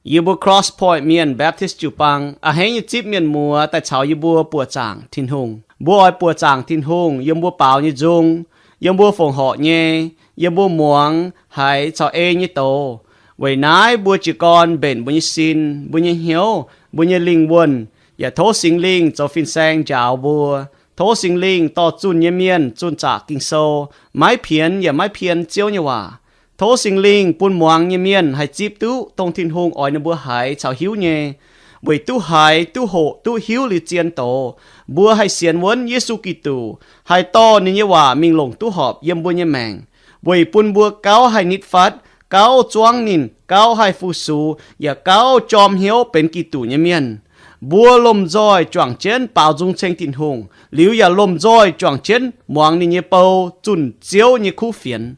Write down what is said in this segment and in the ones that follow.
Yie mbuo Cross Point Mienh Baptist jiu-baang a'hneiv nyei zipv mienh muoz daaih caux yie mbuo buoqc zaangc Tin-Hungh. Mbuo oix buoqc zaangc Tin-Hungh yiem mbuo baaux nyei nzung, yiem mbuo fongc horc nyei, yiem mbuo muangx haiz caux ei nyei doz. Weic naaiv mbuo jiez gorn mbenc mbuo nyei sin, mbuo nyei hnyouv, mbuo nyei lingh wuonh, yaac tov Singx Lingh zoux fin-saeng njaaux mbuo. Tov Singx Lingh dorh zunh nyei mienh zunh zaqc Ging-Sou, maiv pienx yaac maiv pien Ziouv nyei waac. Tov Singx Lingh bun muangx nyei mienh haih zipv duqv dongh Tin-Hungh oix ninh mbuo haiz caux hiuv nyei, weic duqv haiz, duqv hoqc, duqv hiuv liuz zien doz, mbuo haih sienx wuonv Yesu Giduc, haih dorh ninh nyei waac mingh longc duqv horpc yiem mbuo nyei maengc, weic bun mbuo gauh haih nitv fatv, gauh zuangv ninh, gauh haih fu-sux, yaac gauh jorm hnyouv benx Giduc nyei mienh. Mbuo lomh nzoih juangc jienv baaux nzung ceng Tin-Hungh, liuz yaac lomh nzoih juangc jienv muangx ninh nyei bou zunh Ziouv nyei kuv fienx.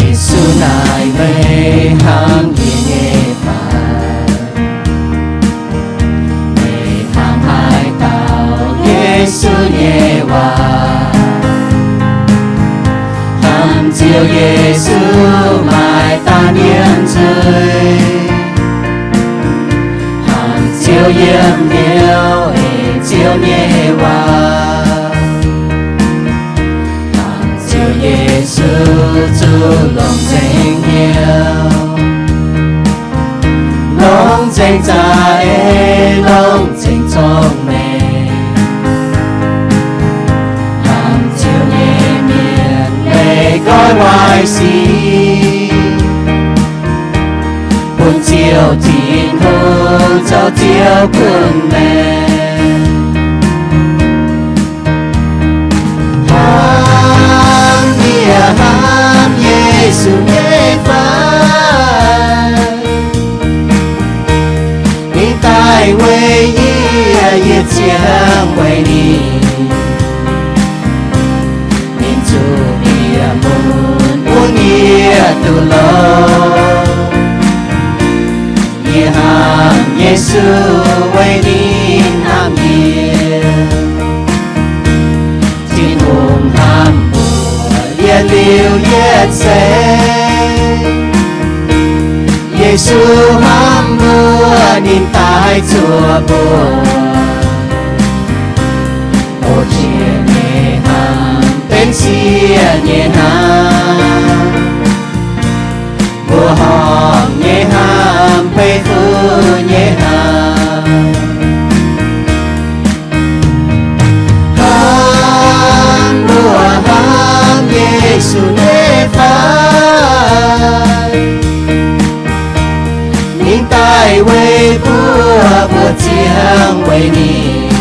Yesu naaic meih hnangv yie nyei fai? Meih hnangv haaix dauh Yesu nyei waac? Hnamv Ziouv Yesu maaih daaih mienh nzuih, hnamv Ziouv yiem hnyouv ei Ziouv nyei waac, hnamv Ziouv Yesu zuqc longc nzengc hnyouv, longc nzengc za'eix, longc nzengc zorng-mengh. Hnamv Ziouv nyei mienh meih goiv waaic sic, bun Ziouv Tin-Hungh zoux Ziouv kuv maengc. Hnamv yie, hnamv Yesu nyei fai? Ninh daaih weic yie, yie ziangh weic ninh. Ninh zuqc bieqc mun bun yie duqv longx. Yie hnamv Yesu weic ninh hnamv yie. Tin-Hungh hnamv mbuo yietc liuz yietc seix. Yesu hnamv mbuo, ninh daaih zuoqc mbuo. O, jiex nyei hnamv benx sieqv nyei hnamv. Mbuo horngc nyei hnamv, beiv fun nyei hnamv. Hnamv mbuo hnamv Yesu nyei fai? Ninh daaih weic mbuo, mbuo ziangh weic ninh.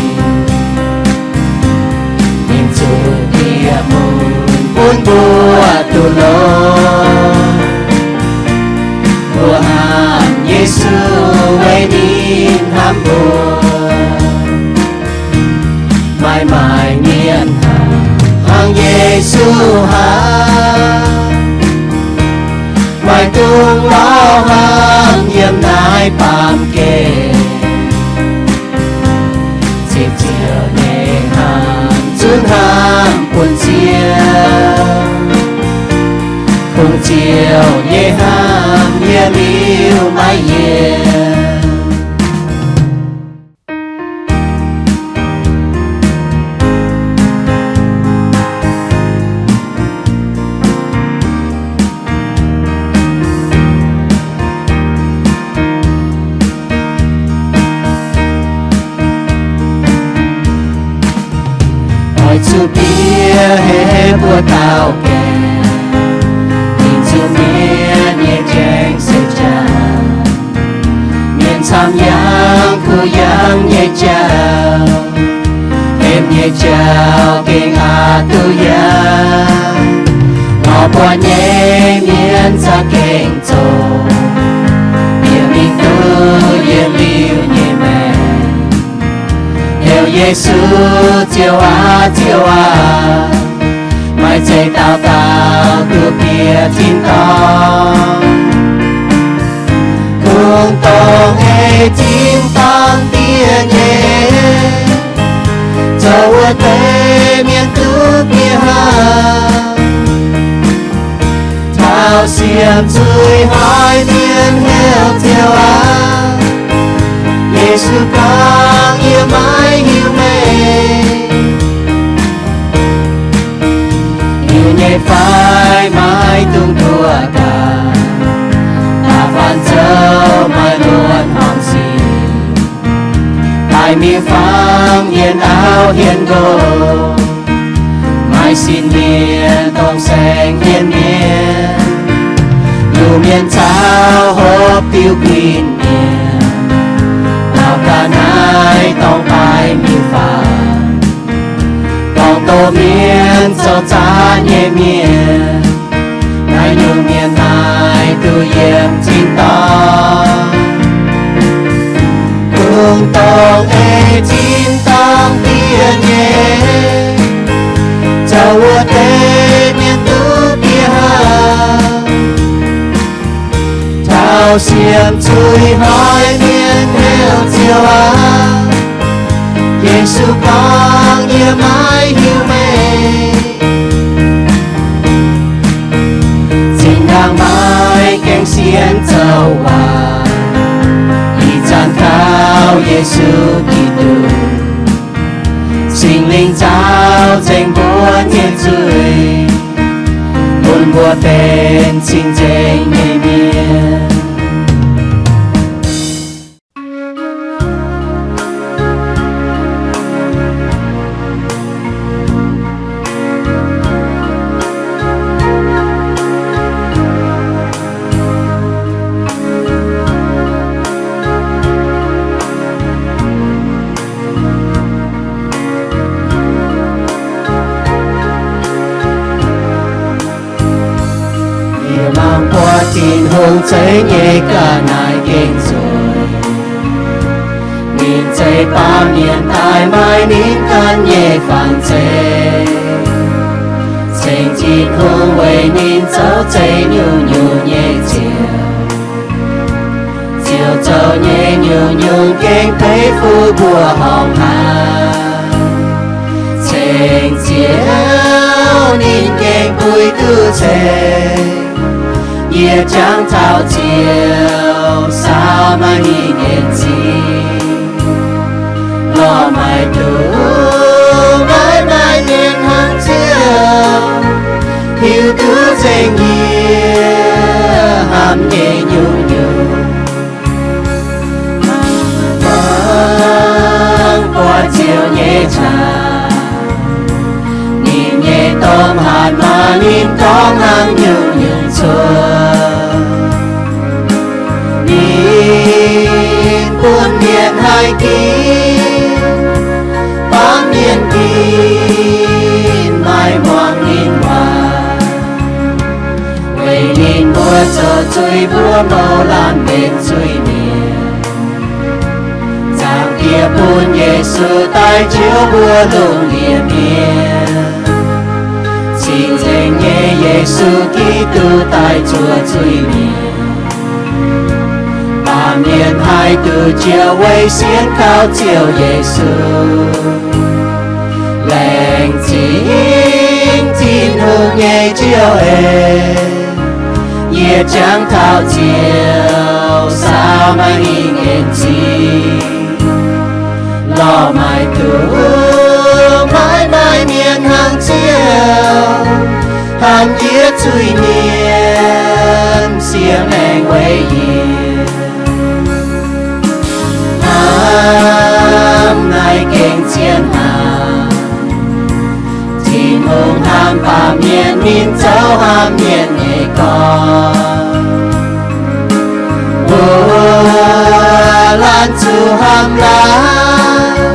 Ninh zuqc bieqc mun bun mbuo duqv longx. Mbuo hnamv Yesu weic ninh hnamv mbuo. Maaih maaih mienh hnangv Yesu hnamv, maaih dungx lorz hnamv yiem naaiv baamh gen. Zipv Ziouv nyei hnamv, zunc hnamv bun Ziouv. Kungx Ziouv nyei hnamv yiem liuz maiv yienc. Oix zuqc bieqc heh mbuo daauh gaengh, mingh zuqc mienh nyei njaeng se jaax. Mienh camv yangh kuh yangh nyei jauv, hemx nyei jauv gengh aqc duqv yangh. Lorz buatc nyei mienh za'gengh zoqc, bieqc mingh duqv yiem liuz nyei maengc. Heuc Yesu, Ziouv aac, Ziouv aac, maaih zeiz dauh dauh duqv bieqc tin-dorngh, kungx dongh ei tin-dorngh diev nyei, zoux wuov deix mienh duqv bieqc hnangv. Taux siemv zuiz hnoi mienh heuc Ziouv aac, Yesu gorngv, yie maiv hiuv meih. Hiuv nyei fai? Maiv dungx duqv gaax, da'faanh zoux maaih luonx hmuangx sic, daaih miuc-fangx hienx auv hienx nqox, maaih sin mienh dongh saeng hienx mienh, lungh mienh caux hopv diuh guinh mienh, taux ga'naaiv dorng daaih miuc-fangx, dorng doz mienh zoux zaatv nyei mienh. Naaiv nyungc mienh naaiv duqv yiem tin-dorngh, kungx dongh ei tin-dorngh diev nyei, zoux wuov deix mienh duqv bieqc hnangv. Taux siemv zuiz hnoi mienh heuc Ziouv aac, Yesu gorngv, yie maiv hiuv meih. Zinh ndaangc maaih gaeng sienx zoux waac, ih zanc kaux Yesu Giduc, Singx Lingh nzaaux nzengc mbuo nyei nzuih, bun mbuo benx cing-nzengc nyei mienh. Yie mangc buatc Tin-Hungh zeiv nyei ga'naaiv gengh zueiz. Ninh zeiz baamh mienh daaih maaih ninh ganh nyei fangx zeiv. Ceng Tin-Hungh weic ninh zoux zeiz nyungc-nyungc nyei ziouc. Ziouc zoux nyei nyungc-nyungc gengh beiv fuqv mbuo horngh haaix. Ceng Ziouv ninh gengh puix duqv ceng. Yie jangx taux Ziouv saau maaih ninh nyei zingh. Lorh maaic duqv maiv maaih mienh hnangv Ziouv, hiuv duqv zengc yie hnamv nyei nyungc-nyungc. Mangc buatc Ziouv nyei qaqv, ninh nyei domh hatc maah, ninh dorngx hnangv nyungc-nyungc cuotv. Ninh bun mienh haih ginv, baamh mienh ginv, maaih muangx ninh waac. Weic ninh mbuo zoux zuiz mbuo mouz laanh benx zuiz-mienh. Zaangc Diex bun Yesu daaih njoux mbuo lungh ndiev mienh. Cing-nzengc nyei Yesu Giduc daaih zuov zuiz-mienh. Baamh mienh haih duqv njoux weic sienx kaux Ziouv Yesu. Laengz zingh Tin-Hungh nyei Ziouv eix, yie jangx taux Ziouv saau maaih ninh nyei zingh. Lorh maaic duqv maiv maaih mienh hnangv Ziouv, hnamv yie zuiz-mienh, siev maengc weic yie. Hnamv naaiv gengh zien hnaangx. Tin-Hungh hnamv baamh mienh, ninh zoux hnamv mienh nyei gorn. Mbuo laanh zuqc hnamv laanh,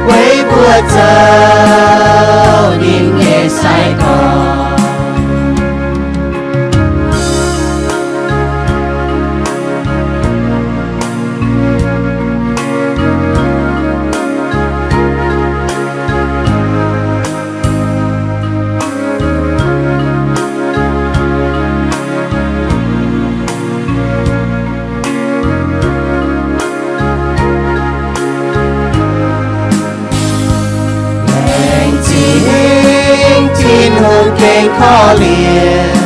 weic mbuo zoux ninh nyei sai-gorx. korv-lienh,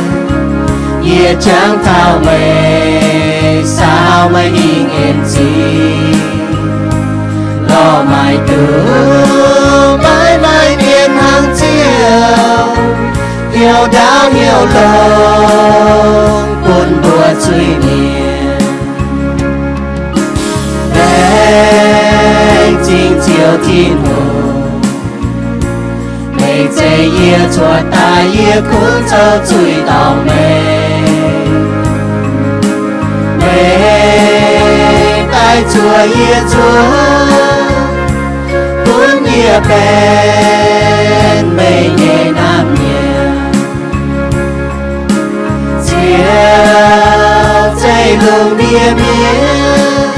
yie jangx taux meih saau maaih hingh en zingh. Lorh maaic duqv maiv maaih mienh hnangv Ziouv, hnyouv ndaauv hnyouv longx bun mbuo zuiz-mienh. Laengz zingh Ziouv Tin-Hungh, meih zeiz yie cuotv daaih yie kungx zoux zuiz dorngc meih. Meih daaih zuov yie zuov, bun yie benx meih nyei naamh nyouz. Ziouv zeiz lungh ndiev mienh,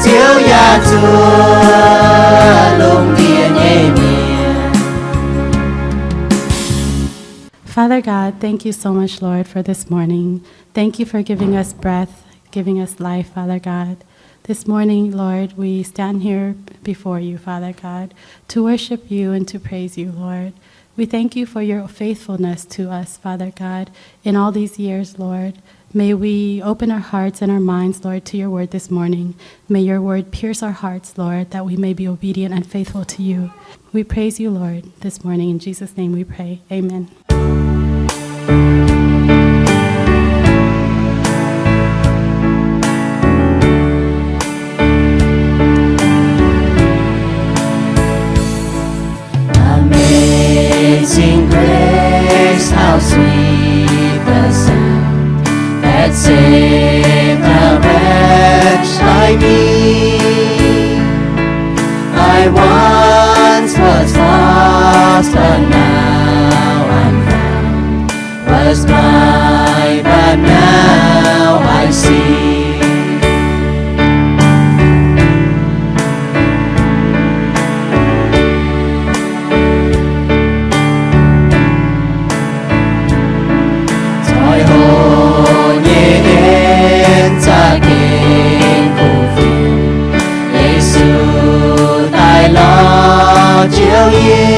Ziouv yaac zuov lungh ndiev nyei mienh. Father God, thank you so much, Lord, for this morning. Thank you for giving us breath, giving us life, Father God. This morning, Lord, we stand here before you, Father God, to worship you and to praise you, Lord. We thank you for your faithfulness to us, Father God, in all these years, Lord. May we open our hearts and our minds, Lord, to your word this morning. May your word pierce our hearts, Lord, that we may be obedient and faithful to you. We praise you, Lord, this morning. In Jesus' name we pray. Amen. Amazing grace, how sweet the sound that saved a wretch like me. I once was lost, but now I'm found. Was blind, but now I see. Zoih hoc nyei en za'gengh kuv fienx, Yesu daaih lorz Ziouv yie.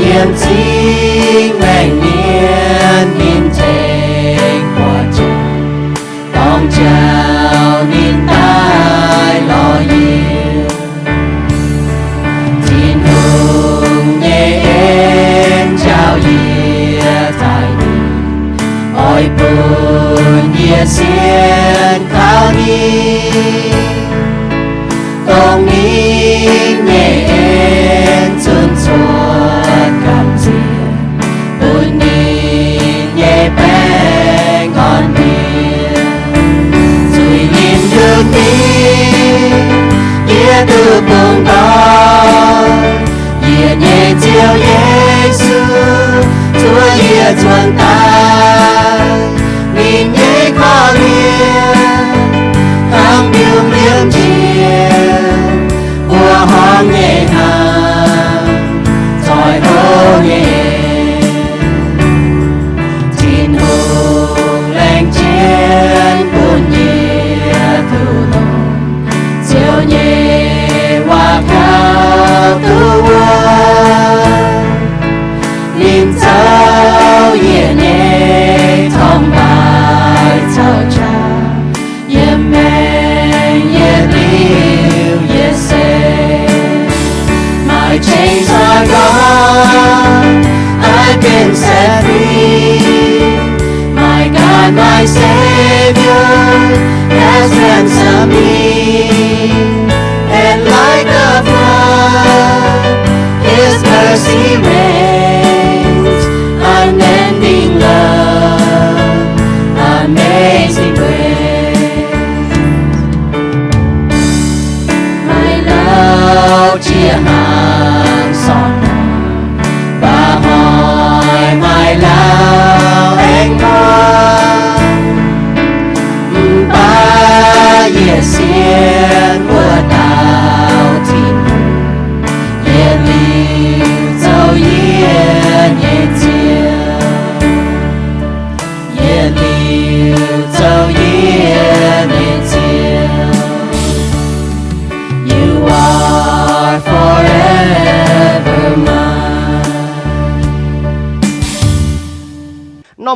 Yiem cing maengc mienh ninh tengx buatc jangx, dorng jauv ninh daaih lorz yie. Tin-Hungh nyei en njaaux yie daaih, oix bun yie sienx kaux ninh. Dongh ninh nyei en zunc cuotv gamh nziex, bun ninh nyei baengh orn mienh. Zuiz-limc yungh mingh, yie duqv bungx nqoi. Yie nyei Ziouv Yesu, zuov yie nzuonx daaih. Ninh nyei korv-lienh hnangv mbiungc liemh njiec, mbuo horngh nyei hnangv zoih hoc nyei. Tin-Hungh laengz jienv bun yie duqv longc Ziouv nyei waac kaux duqv wuov. Ninh zouv yie nyei torngv baaix caux jaax, yie maengc yie liuz yie se. My chains are gone, I've been set free. My God, my Savior, has ransomed me. And like a flood, His mercy reigns, unending love, amazing grace. Maiv lauh jiex hnaangx sortv, baac hoic maiv lauh aengx muangx. Mv baac yie siev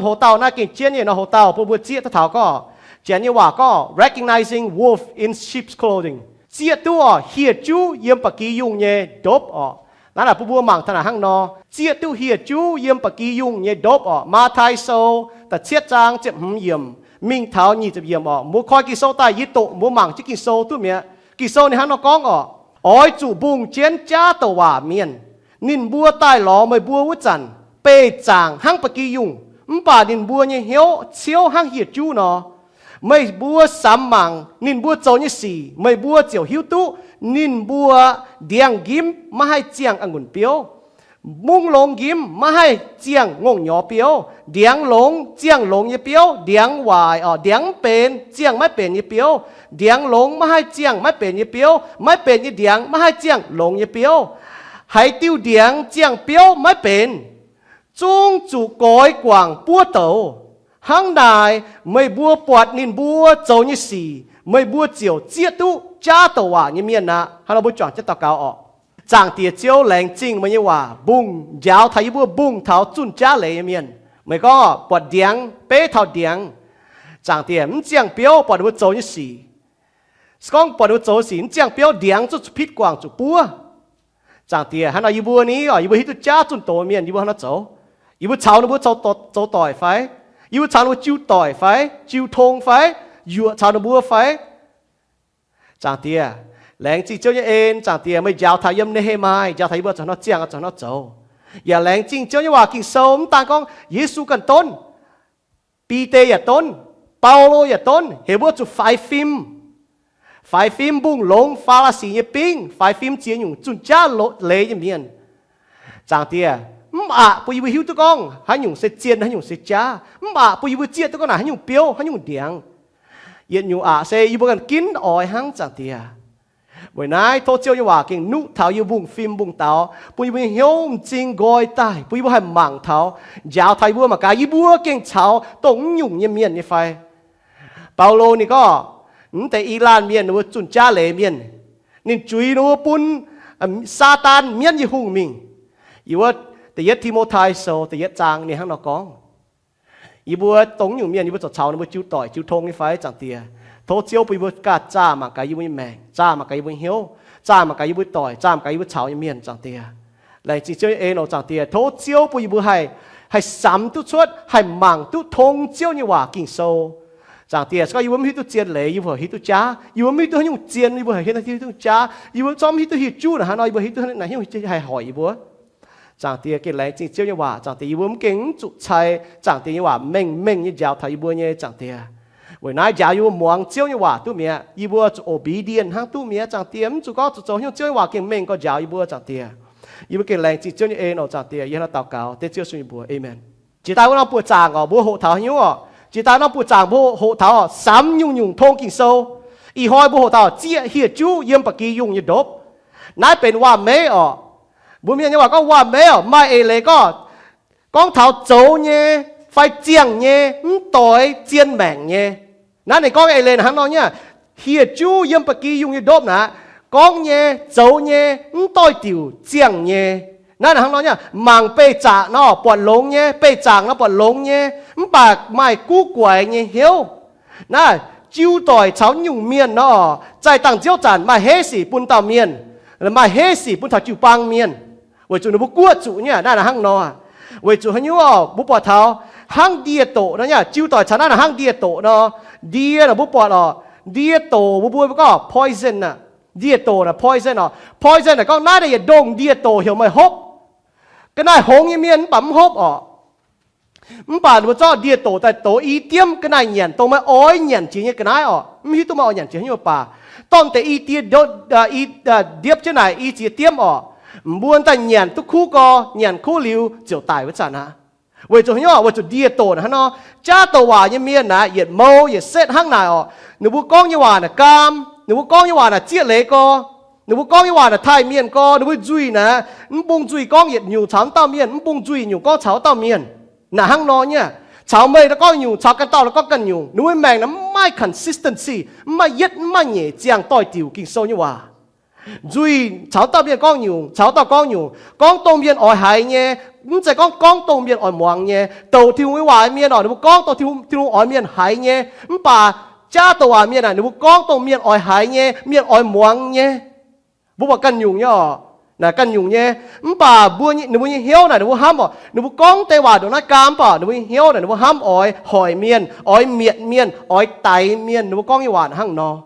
Hoc-dauh naaiv gengh jienv nyei nor, hoc-dauh bun mbuo zieqv duqv taux gorngv, Janx nyei waac gorngv recognizing wolf in sheep's clothing. Zieqv duqv orqc, hieh juv yiem ba'gi yungh nyei ndopv orqc. Naaiv naaic bun mbuo mangc taux naaic hnangv nor, zieqv duqv hieh juv yiem ba'gi yungh nyei ndopv orqc. Matv^tai Sou da'cietv zaang ziepc hmz yiemc mingh taux nyic ziepc yiemc orqc. Mbuo koi Ging-Sou daaih yie doqc mbuo mangc jienv Ging-Sou duqv mi'aqv. Ging-Sou ninh hnangv nor gorngv orqc, oix zuqc mbungh jienv jaav douc waac mienh. Ninh mbuo daaih lorz meih mbuo wuov zanc, beih zaangc hnangv ba'gi yungh, mv baac ninh mbuo nyei hnyouv ciouv hnangv hieh juv nor. Meih mbuo samx mangc ninh mbuo zoux nyei sic, meih mbuo ziouc hiuv duqv ninh mbuo ndiangx-nqimv maiv haih ziangh a'ngunc biouv, mungv longx nqimv maiv haih ziangh ngongh nyorx biouv, ndiangx longx ziangh longx nyei biouv, ndiangx waaic orqc, ndiangx mv benx ziangh maiv benx nyei biouv, ndiangx longx maiv haih ziangh maiv benx nyei biouv, maiv benx nyei ndiangx maiv haih ziangh longx nyei biouv. Haaix diuh ndiangx ziangh biouv maiv benx, zungv zuqc goix guangc buov douz. Hnangv naaic meih mbuo buatc ninh mbuo zoux nyei sic, meih mbuo ziouc zieqv duqv jaav douc waac nyei mienh aqv. Hnangv nor mbuo juangc jienv daux gaux orqc. Zaangc Diex Ziouv, laengz zingh meih nyei waac mbungh njaaux taux yie mbuo mbungh taux zunh jaav leiz nyei mienh. Meih gorngv buatc ndiangx beiv taux ndiangx, Zaangc Diex, mv ziangh biouv buatc ninh mbuo zoux nyei sic. Se gorngv buatc ninh mbuo zoux sic mv ziangh biouv, ndiangx zuqc pitv guangc zuqc buov. Zaangc Diex, hnangv nor yie mbuo ni orqc, yie mbuo hiuv duqv jaav zunh doz mienh, yie mbuo hnangv nor zoux. Yie mbuo caux ninh mbuo zoux doic fai? Yie mbuo caux ninh mbuo jiu doic fai, jiu tong fai, yuoqc caux ninh mbuo fai? Zaangc Diex, laengz zingh Ziouv nyei en. Zaangc Diex, meih njaaux taux yiem Ne^he^mai, njaaux taux yie mbuo zuqc hnangv nor ziangh, zuqc hnangv nor zoux. Yaac laengz zingh Ziouv nyei waac Ging-Sou mv daan gorngv Yesu ganh donv, Bide yaac donv, Baulo yaac donv, heuc mbuo zuqc faix fim. Faix fim mbungh longx Faa^laa^si nyei bingv, faix fim ziex nyungc zunh jaav lo-, leiz nyei mienh. Zaangc Diex, mv aqc bun yie mbuo hiuv duqv gorngv haaix nyungc se zien, haaix nyungc se jaav. Mv aqc bun yie mbuo zieqv duqv gorngv naaic haaix nyungc biouv, haaix nyungc ndiangx. Yietc nyungc aqc se yie mbuo ganh ginv oix hnangv, Zaangc Diex. Weic naaiv tov Ziouv nyei waac gengh nuqv taux yie mbuo mbungh fim mbungh daux, bun yie mbuo nyei hnyouv m'zing nqoi daaih, bun yie mbuo haih mangc taux, njaaux taux yie mbuo mangc gaax yie mbuo gengh caux dongh mv nyungc nyei mienh nyei fai. Baulo ninh gorngv, mv deix I^laanh mienh ninh mbuo zunh jaav leiz mienh, ninh juix ninh mbuo bun Saadaan mienv nyei hungh mingh. Yie wuov da'yietv Ti^mo^tai Sou da'yietv zaang ninh hnangv nor gorngv. Yie mbuo dongh nyungc mienh yie mbuo ziouc caux ninh mbuo jiu doic jiu tong nyei fai, Zaangc Diex? Tov Ziouv bun yie mbuo ganh zaah mangc gaax yie mbuo nyei maengc, zaah mangc gaax yie mbuo nyei hnyouv, zaah mangc gaax yie mbuo doic, zaah mangc gaax yie mbuo caux nyei mienh, Zaangc Diex. Laengz zingh Ziouv nyei en oc, Zaangc Diex. Tov Ziouv bun yie mbuo haih, haih samx duqv cuotv, haih mangc duqv tong Ziouv nyei waac Ging-Sou. Zaangc Diex, se gorngv yie mbuo mv hiuv duqv zien leiz, yie mbuo hiuv duqv jaav. Yie mbuo mv hiuv duqv haaix nyungc zien, yie mbuo hiuv duqv jaav. Yie mbuo zorqv mv hiuv duqv hieh juv naaic hnangv nor, yie mbuo hiuv duqv naaic haaix nyungc haih hoic yie mbuo. Zaangc Diex, gengh laengz zingh Ziouv nyei waac. Zaangc Diex, yie mbuo mv gengh mv zuqc cai Zaangc Diex nyei waac mengh mengh nyei njaaux taux yie mbuo nyei, Zaangc Diex. Weic naaiv njaaux yie mbuo muangx Ziouv nyei waac duqv mi'aqv. Yie mbuo zuqc obedient hnangv duqv mi'aqv, Zaangc Diex. Mv zuqc gorngv zuqc zoux haaix nyungc, Ziouv nyei waac gengh mengh gorx njaaux yie mbuo, Zaangc Diex. Yie mbuo gengh laengz zingh Ziouv nyei en oc, Zaangc Diex. Yie hnangv naaiv daux gaux dengv Ziouv sun yie mbuox, aamen. Jiex daaih wuov norm buoqc zaangc oc, mbuo hoqc taux haaix nyungc oc? Jiex daaih norm buoqc zaangc mbuo hoqc taux oc, samx nyungc-nyungc tong Ging-Sou. Ih hnoi mbuo hoqc taux zieqv hieh juv yiem ba'gi yungh nyei ndopv. Naaiv benx waac-meiv oc. Mbuo mienh nyei waac gorngv waac-meiv oc, maaih eix leiz gorngv, gorngv taux zoux nyei fai ziangh nyei mv doix zien maengc nyei. Naaiv ninh gorngv eix leiz hnangv nor nyei, hieh juv yiem ba'gi yungh nyei ndopv naaic, gorngv nyei, zoux nyei, mv doix diuc ziangh nyei. Naaiv hnangv nor nyei, mangc beih zaqc nor buatc longx nyei, beih zaangc nor buatc longx nyei, mv baac maaih guv guaix nyei hnyouv. Naaiv jiu doic caux nyungc mienh nor, zaih dangh nziouv zanc maaih heiv sic bun dauh mienh, maaih heiv sic bun taux jiu-baang mienh, weic zuqc ninh mbuo guoqv zuqc nyei. Naaiv hnangv nor, weic zuqc haaix nyungc oc? Mbuo buatc taux hnangv ndie-doqc nor nyei, jiu doic caux naaiv hnangv ndie-doqc nor. Ndie nor mbuo buatc oc, ndie-doqc mbuo mbuo gorngv poison aqv. Ndie-doqc naaic poison oc. Poison naaic gorngv naaiv yietc ndongh ndie-doqc heuc meih hopv. Ga'naaiv hngongx nyei mienh mv baac mv hopv oc. Mv baac ninh mbuo zorqv ndie-doqc daaih dox i diemv ga'naaiv nyanc, dongh meih oix nyanc jiex nyei ga'naaiv oc. Mv hiuv duqv meih oix nyanc jiex haaix nyungc baac, dorn deix i die, i ndiepv jienv naaic i ziex diemv oc. Mbuo daaih nyanc duqv kuv gorx, nyanc kuv liuz ziouc daic wuov zanc aqv. Weic zuqc haaix nyungc? Weic zuqc ndie-doqc hnangv nor. Jaav douc waac nyei mienh naaic yietc mou yietc setv hnangv naaic oc. Ninh mbuo gorngv nyei waac naaic gaam, ninh mbuo gorngv nyei waac naaic zieqv leiz gorx, ninh mbuo gorngv nyei waac naaic taaih mienh gorx, ninh mbuo nzuih naaic mv bung nzuih gorngv yietc nyungc caux wuov dauh mienh, mv bung nzuih nyungc gorngv caux wuov dauh mienh. Naaic hnangv nor nyei, caux meih naaic gorngv nyungc, caux ganh dauh naaic gorngv ganh nyungc. Ninh mbuo maengc naaic mv maaih consistency, mv maaih yietv, mv maaih nyeic ziangh doix-diuc Ging-Sou nyei waac. Nzuih caux wuov dauh mienh gorngv nyungc, caux wuov dauh gorngv nyungc, gorngv dongh mienh oix haiz nyei, Mv zeiz gorngv gorngv dongh mienh oix muangx nyei. Douc Tin-Hungh nyei waac mienh oc, ninh mbuo gorngv dongh Tin-Hungh oix mienh haiz nyei. Mv baac jaav douc waac mienh aah, ninh mbuo gorngv dongh mienh oix haiz nyei, mienh oix muangx nyei. Mbuo buatc ganh nyungc nyei oc, naaic ganh nyungc nyei. Mv baac mbuo, ninh mbuo nyei hnyouv naaic ninh mbuo hnamv oc, ninh mbuo gorngv deix waac ndongc naaiv gaam, mv baac ninh mbuo nyei hnyouv naaic ninh mbuo hnamv oix hoic mienh, oix mietc mienh, oix daix mienh. Ninh mbuo gorngv nyei waac hnangv nor.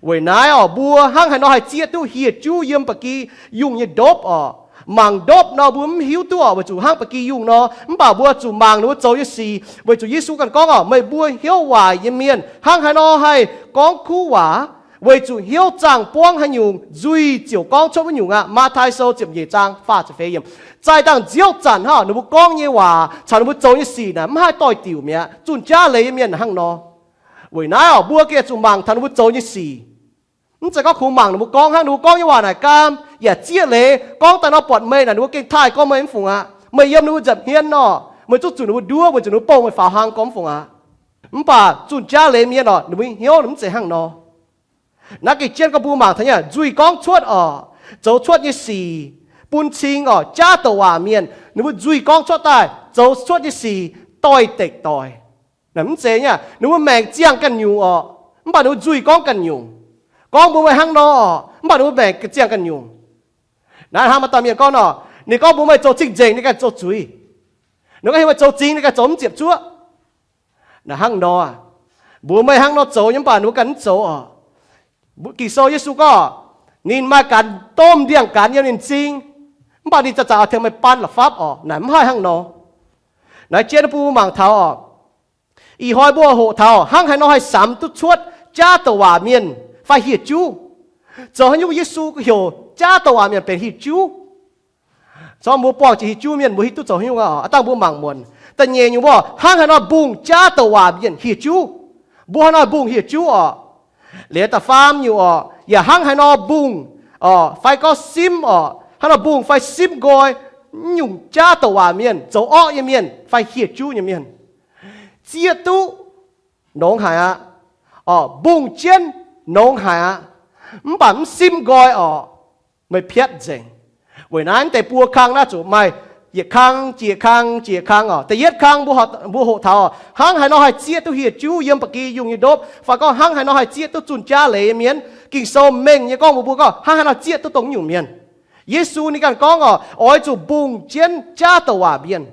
Weic naaiv oc, mbuo hnangv haaix nor haih zieqv duqv hieh juv yiem ba'gi yungh nyei ndopv oc? Mangc ndopv nor mbuo mv hiuv duqv oc, weic zuqc hnangv ba'gi yungh nor. Mv baac mbuo zuqc mangc ninh mbuo zoux nyei sic, weic zuqc Yesu ganh gorngv oc, meih mbuo hnyouv waaic nyei mienh hnangv haaix nor haih gorngv kuv waac? Weic zuqc hnyouv zaangh buangv haaix nyungc, nzuih ziouc gorngv cuotv wuov nyungc aqv. Matv^taai Sou ziepc nyeic zaang faah ziepc feix yiemc. Zaih dangh nziouv zanc hnangv oc, ninh mbuo gorngv nyei waac caux ninh mbuo zoux nyei sic naaic mv haih doix-diuc mi'aqv. Zunh jaav leiz nyei mienh hnangv nor. Weic naaiv oc, mbuo gengh zuqc mangc taux ninh mbuo zoux nyei sic. Mv zeiz gorngv kungx mangc ninh mbuo gorngv hnangv, ninh mbuo gorngv nyei waac naaic gaam yaac zieqv leiz, gorngv daaih nor buatc meih naaic, ninh mbuo gengh taaih gorngv meih mv fungc aqv. Meih yiem ninh mbuo nza'hmien nor, meih zungv zuqc ninh mbuo nduov, weic zuqc ninh mbuo bouh meih faaux hlang gorngv mv fungc aqv. Mv baac zunh jaav leiz mienh oc, ninh mbuo nyei hnyouv ninh mv zeiz hnangv nor. Naaiv gengh jienv gorngv mbuo mangc taux nyei nzuih gorngv cuotv oc, zoux cuotv nyei sic, bun cing oc, jaav douc waac mienh ninh mbuo nzuih gorngv cuotv daaih zoux cuotv nyei sic doix-dekc doic. Mv zeiz nyei, ninh mbuo maengc ziangh ganh nyungc oc, mv baac ninh mbuo nzuih gorngv ganh nyungc. Gorngv mbuox meih hnangv nor oc, mv baac ninh mbuo maengc ziangh ganh nyungc. Naaiv hnangv maaih dauh mienh gorngv nor, ninh gorngv mbuox meih zoux cing nzengc, ninh ganh zoux zuiz. Ninh gorngv heuc meih zoux zingx, ninh ganh zoux mv ziepc zuoqv. Naaiv hnangv nor, mbuox meih hnangv nor zoux nyei, mv baac ninh mbuo ganh mv zoux oc. Ging-Sou Yesu gorngv, ninh maaih ganh domh ndiangx-gaanx yiem ninh m'zing, mv baac ninh zaqc zaqc oix tengx meih baan la'fapv oc. Naaic mv haih hnangv nor. Naaiv jienv bun mbuo mangc taux oc, ih hnoi mbuo hoqc taux hnangv haaix nor haih samx duqv cuotv jaav douc waac mienh fai hieh juv. Zoux haaix nyungc Yesu heuc jaav douc waac mienh benx hieh juv? Corc mbuo buangh jiex hieh juv mienh mbuo hiuv duqv zoux haaix nyungc aqv oc. Aav dangh mbuo mangc muonc. Da'nyeic nyungc mbuo, hnangv haaix nor mbungh jaav douc waac mienh hieh juv? Mbuo haaix nor mbungh hieh juv oc? Liuz da'faam nyungc oc, yaac hnangv haaix nor mbungh oc, fai gorngv simv oc, hnangv haaix nor mbungh fai simv nqoi nyungc jaav douc waac mienh, zoux orqv nyei mienh fai hieh juv nyei mienh? Zieqv duqv nongx haic aqv. Oc, mbungh jienv nongx haic aqv. Mv baac mv simv nqoi oc, meih piatv nzengc. Weic naaiv deix buo kang naaiv zuqc maaih yietc kang jiex kang jiex kang oc. Da'yietv kang mbuo hoqc taux oc, hnangv haaix nor haih zieqv duqv hieh juv yiem ba'gi yungh nyei ndopv, fai gorngv hnangv haaix nor haih zieqv duqv zunh jaav leiz nyei mienh. Ging-Sou mengh nyei gorngv mbuox mbuo gorngv hnangv haaix nor zieqv duqv dongh nyungc mienh. Yesu ninh ganh gorngv oc, oix zuqc mbungh jienv jaav douc waac mienh.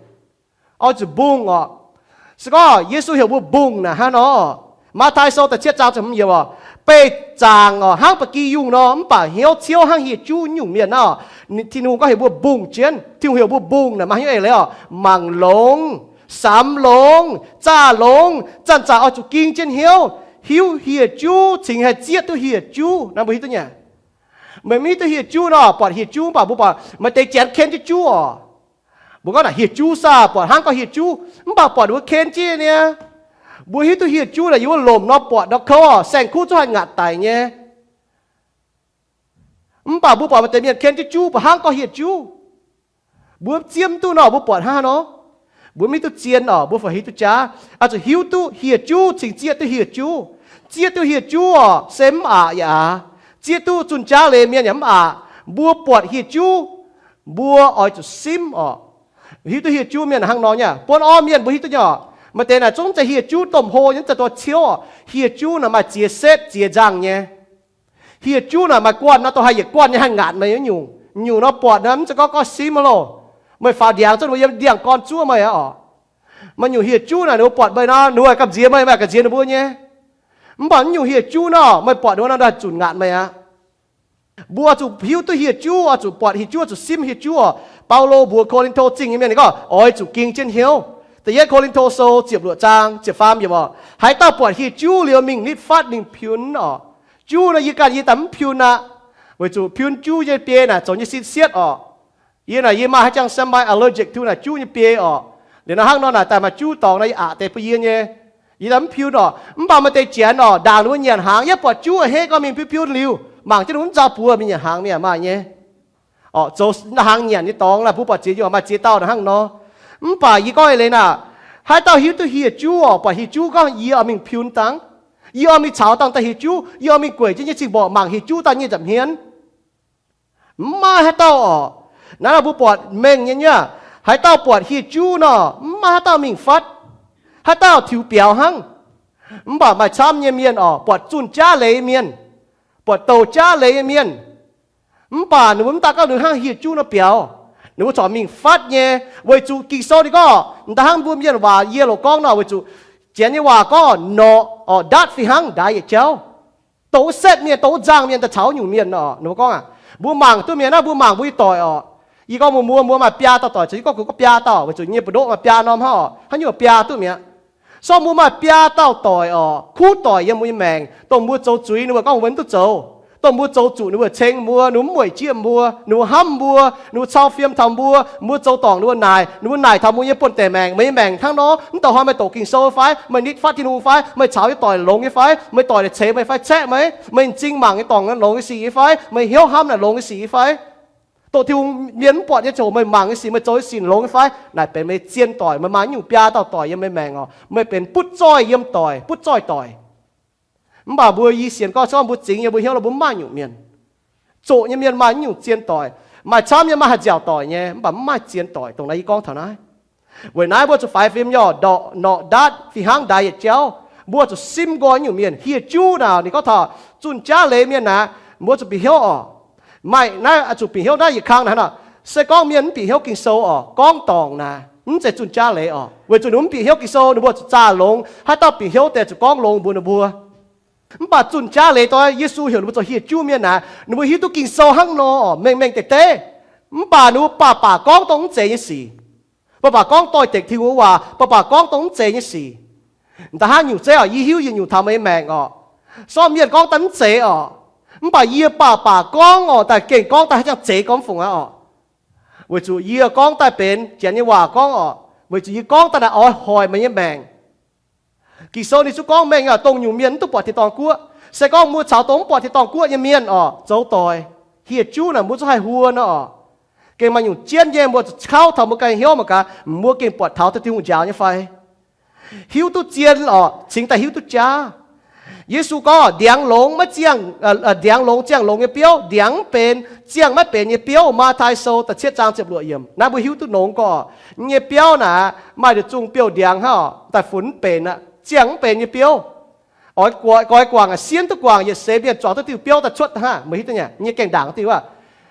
Oix zuqc mbungh oc. Se gorngv Yesu heuc mbuo mbungh naaic hnangv nor, Matv^taai Sou da'cietv zaang ziepc hmz yiemc oc, beih zaangc oc hnangv ba'gi yungh nor, mv baac hnyouv ciouv hnangv hieh juv nyungc mienh naaiv oc. Tin-Hungh gorngv heuc mbuo mbungh jienv. Tin-Hungh heuc mbuo mbungh naaic maaih hnyouv eix leiz oc, mangc longx, samx longx, zaah longx, zanc-zanc oix zuqc ging jienv hnyouv hiuv hieh juv cingx haih zieqv duqv hieh juv. Naaiv mbuo hiuv duqv nyei. Meih mv hiuv duqv hieh juv nor, buatc hieh juv mv baac mbuo buatc maaih deix janx ken jienv juv oc. Mbuo gorngv naaic hieh juv saah, buatc hnangv gorngv hieh juv, mv baac buatc ninh mbuo ken jienv nyei. Mbuo hiuv duqv hieh juv naaic yiem wuov lomc nor buatc nor kouv oc, saeng-kuv zungv haih ngaatc daic nyei. Mv baac mbuo buatc maaih deix mienh ken jienv juv, buatc hnangv gorngv hieh juv. Mbuo zieqv mv duqv nor, mbuo buatc hnangv haaix nor? Mbuo mv hiuv duqv zien oc, mbuo fai hiuv duqv jaav. Oix zuqc hiuv duqv hieh juv cingx zieqv duqv hieh juv. Zieqv duqv hieh juv oc, se mv aqc yaac aqc. Zieqv duqv zunh jaav leiz mienh yaac mv aqc. Mbuo buatc hieh juv, mbuo oix zuqc simv oc. Hiuv duqv hieh juv mienh hnangv nor nyei. Buonv orv mienh mbuo hiuv duqv nyei oc. Maaih deix naaic zungv zeiz hieh juv domh hlo nyei, mv zeiz dongh ciouv oc. Hieh juv naaic maaih ziex setv ziex nzangh nyei. Hieh juv naaic maaih guanh nor, dongh haih yietc guanh nyei haih ngaatc meih nyei nyungc. Nyungc nor buatc nor mv zeiz gorngv gorngv simv aqv loh. Meih faaux ndiangx zungv ninh mbuo yiem ndiangx-gorn zuov meih aqv oc. Maaih nyungc hieh juv naaic ninh mbuo buatc meih nor, ninh mbuo gamh nziex meih, meih gamh nziex ninh mbuo nyei. Mv baac mv nyungc hieh juv nor, meih buatc ninh mbuo nor, ninh zunc ngaatc meih aqv. Mbuo oix zuqc hiuv duqv hieh juv, oix zuqc buatc hieh juv, oix zuqc simv hieh juv oc. Baulo mbuox Ko^lin^to Zingh nyei mienh ninh gorngv oix zuqc ging jienv hnyouv. Da'yietv Ko^lin^to Sou ziepc luoqc zaang ziepc faam yiemc oc. Haaix dauh buatc hieh juv liuz mingh nitv fatv ninh piun oc. Juv naaic yie ganh yie daaih mv piun aqv, weic zuqc piun juv nyei biei naaic zoux nyei sin sietv oc. Yie naaic yie maaih haaix jangx semi allergic to naaic juv nyei biei oc. Liuz nor hnangv nor naaic daaih maaih juv dorngx naaic yie aqc deix bun yie nyei. Yie daaih mv piun oc. Mv baac maaih deix janx oc, ndaangc ninh mbuo nyanc hnaangx, yie buatc juv a'hneiv gorngv mingh piun piun liuz, mangc jienv ninh mv nzauh buoz mingh nyanc hnaangx mingh yaac maaih nyei. Oc, zoux hnaangx nyanc nyei dorngx naaic mbuo buatc ziex nyungc, maaih ziex dauh naaic hnangv nor. Mv baac yie gorngv eix leiz naaic, haaix dauh hiuv duqv hieh juv oc, buatc hieh juv gorngv yie oix mingh piun dangh, yie oix mingh caux dangh daaih hieh juv, yie oix mingh gueic jienv nyei cing-mborqc mangc hieh juv daaih nyei nza'hmien. Mv maaih haaix dauh oc. Naaiv nor mbuo buatc mengh nyei nyuoqc. Haaix dauh buatc hieh juv nor, mv maaih haaix dauh mingh fatv. Haaix dauh tiux biaux hnangv. Mv baac maaih camv nyei mienh oc, buatc zunh jaav leiz mienh, buatc douc jaav leiz mienh, mv baac ninh mbuo mv daaih gorngv ninh hnangv hieh juv nor biaux. Ninh mbuo corc mingh fatv nyei, weic zuqc Ging-Sou ninh gorngv, da'hnangv mbuo mienh waac yie loc gorngv nor, weic zuqc Janx nyei waac gorngv, norqc oc, ndatv fih hnangv ndaix yietc jauv. Dongh wuov setv mienh, dongh wuov nzangh mienh daaih caux nyungc mienh oc. Ninh mbuo gorngv aqv, mbuo mangc duqv mienh naaiv, mbuo mangc mbuo nyei doic oc. Yie gorngv mbuox mbuo, mbuo maaih biaa dauh doic, zoux gorngv gorx biaa dauh, weic zuqc nyei mbu'ndoqv maaih biaa norm hnangv oc, haaix nyungc biaa duqv mi'aqv. So mbuo maaih biaa dauh doic oc, kuv doic yiem mbuo nyei maengc, dongh mbuo zoux zuiz ninh mbuo gorngv mbuo mv duqv zoux, dongh mbuo zoux zuqc ninh mbuo ceng mbuo, ninh mbuo mv mueic jieqv mbuo, ninh mbuo hnamv mbuo, ninh mbuo cau fiem taux mbuo, mbuo zoux dorngc ninh mbuo naaic, ninh mbuo naaic taux mbuo nyei buonv-deic maengc, meih nyei maengc hnangv nor, mv dauh hnoi meih doqc Ging-Sou fai, meih nitv fatv Tin-Hungh fai, meih caux nyei doic longx nyei fai, meih doic ceix meih fai caeqv meih, meih m'zing mangc nyei dorngc longx nyei sic nyei fai, meih hnyouv hnamv naaic longx nyei sic nyei fai. Dongh Tin-Hungh mienh mv buatc nyei ziangh hoc meih mangc nyei sic, meih zoux nyei sic longx nyei fai, naaic benx meih zien doic, meih maaih nyungc biaa dauh doic yiem meih maengc oc, meih benx butv zoih yiem doic, butv zoih doic. Mv baac mbuo yie sienx gorngv se gorngv mbuo zingx yiem mbuo hnyouv nor mbuo mv maaih nyungc mienh. Zoqc nyei mienh maaih nyungc zien doic, maaih camv nyei maaih haih nziaauc doic nyei, mv baac mv maaih zien doic. Dongh naaiv yie gorngv taux naaiv. Weic naaiv mbuo zuqc faix fim nyei oc, norqc ndatv fih hnangv ndaix yietc jauv. Mbuo zuqc simv nqoi nyungc mienh. Hieh juv naaic ninh gorngv taux zunh jaav leiz mienh naaic, mbuo zuqc bieqc hnyouv oc. Maaih naaiv zuqc bieqc hnyouv naaiv yietc kang naaic nor, se gorngv mienh mv bieqc hnyouv Ging-Sou oc, gorngv dorngc naaic mv zeiz zunh jaav leiz oc, weic zuqc ninh mv bieqc hnyouv Ging-Sou, ninh mbuo zuqc zaah longx. Haaix dauh bieqc hnyouv deix zuqc gorngv longx mbuox ninh mbuo. Mv baac zunh jaav leiz doic, Yesu heuc ninh mbuo zoux hieh juv mienh naaic, ninh mbuo hiuv duqv Ging-Sou hnangv nor oc, mengh mengh deix deix. Mv baac ninh mbuo baac baac gorngv dongh mv zeiz nyei sic. Baac baac gorngv doix-dekc Tin-Hungh waac, baac baac gorngv dongh mv zeiz nyei sic. Da'hnangv nyungc zeiv oc, yie hiuv yietc nyungc taux meih nyei maengc oc. Sortv mienh gorngv daaih mv zeiz oc, mv baac yie baac baac gorngv oc, daaih gengh gorngv daaih haaix nyungc zeiz gorngv fungc aqv oc. Weic zuqc yie gorngv daaih benx Janx nyei waac gorngv oc, weic zuqc yie gorngv daaih naaic oix hoic meih nyei maengc. Ging-Sou ninh zungv gorngv mengh oc, dongh nyungc mienh mv duqv buatc tin-dorngh guoqv. Se gorngv mbuo caux dongh mv buatc tin-dorngh guoqv nyei mienh oc zoux doic, hieh juv naaic mbuo zungv haih huo nor oc. Gengh maaih nyungc jienv nyei, mbuo zuqc kauv taux mbuo ganh hnyouv mangc gaax, mbuo gengh buatc taux Tin-Hungh njaaux nyei fai. Hiuv duqv zien oc, cingx daaih hiuv duqv jaav. Yesu gorngv, ndiangx longx maiv ziangh, ndiangx longx ziangh longx nyei biouv, ndiangx mv benx ziangh maiv benx nyei biouv. Matv^tai Sou da'cietv zaang ziepc luoqc yiemc. Naaiv mbuo hiuv duqv nongx gorngv, nyei biauv naaic maaih nduqc zungh biouv-ndiangx hnangv oc, daaih funx mv benx aqv, ziangh mv benx nyei biouv. Oix guaix guangc, sienh duqv guangc, yietc seix mienh zuangx duqv diuh biouv daaih cuotv hnangv. Meih hiuv duqv nyei, nyei gaengh ndaangc diuh aqv.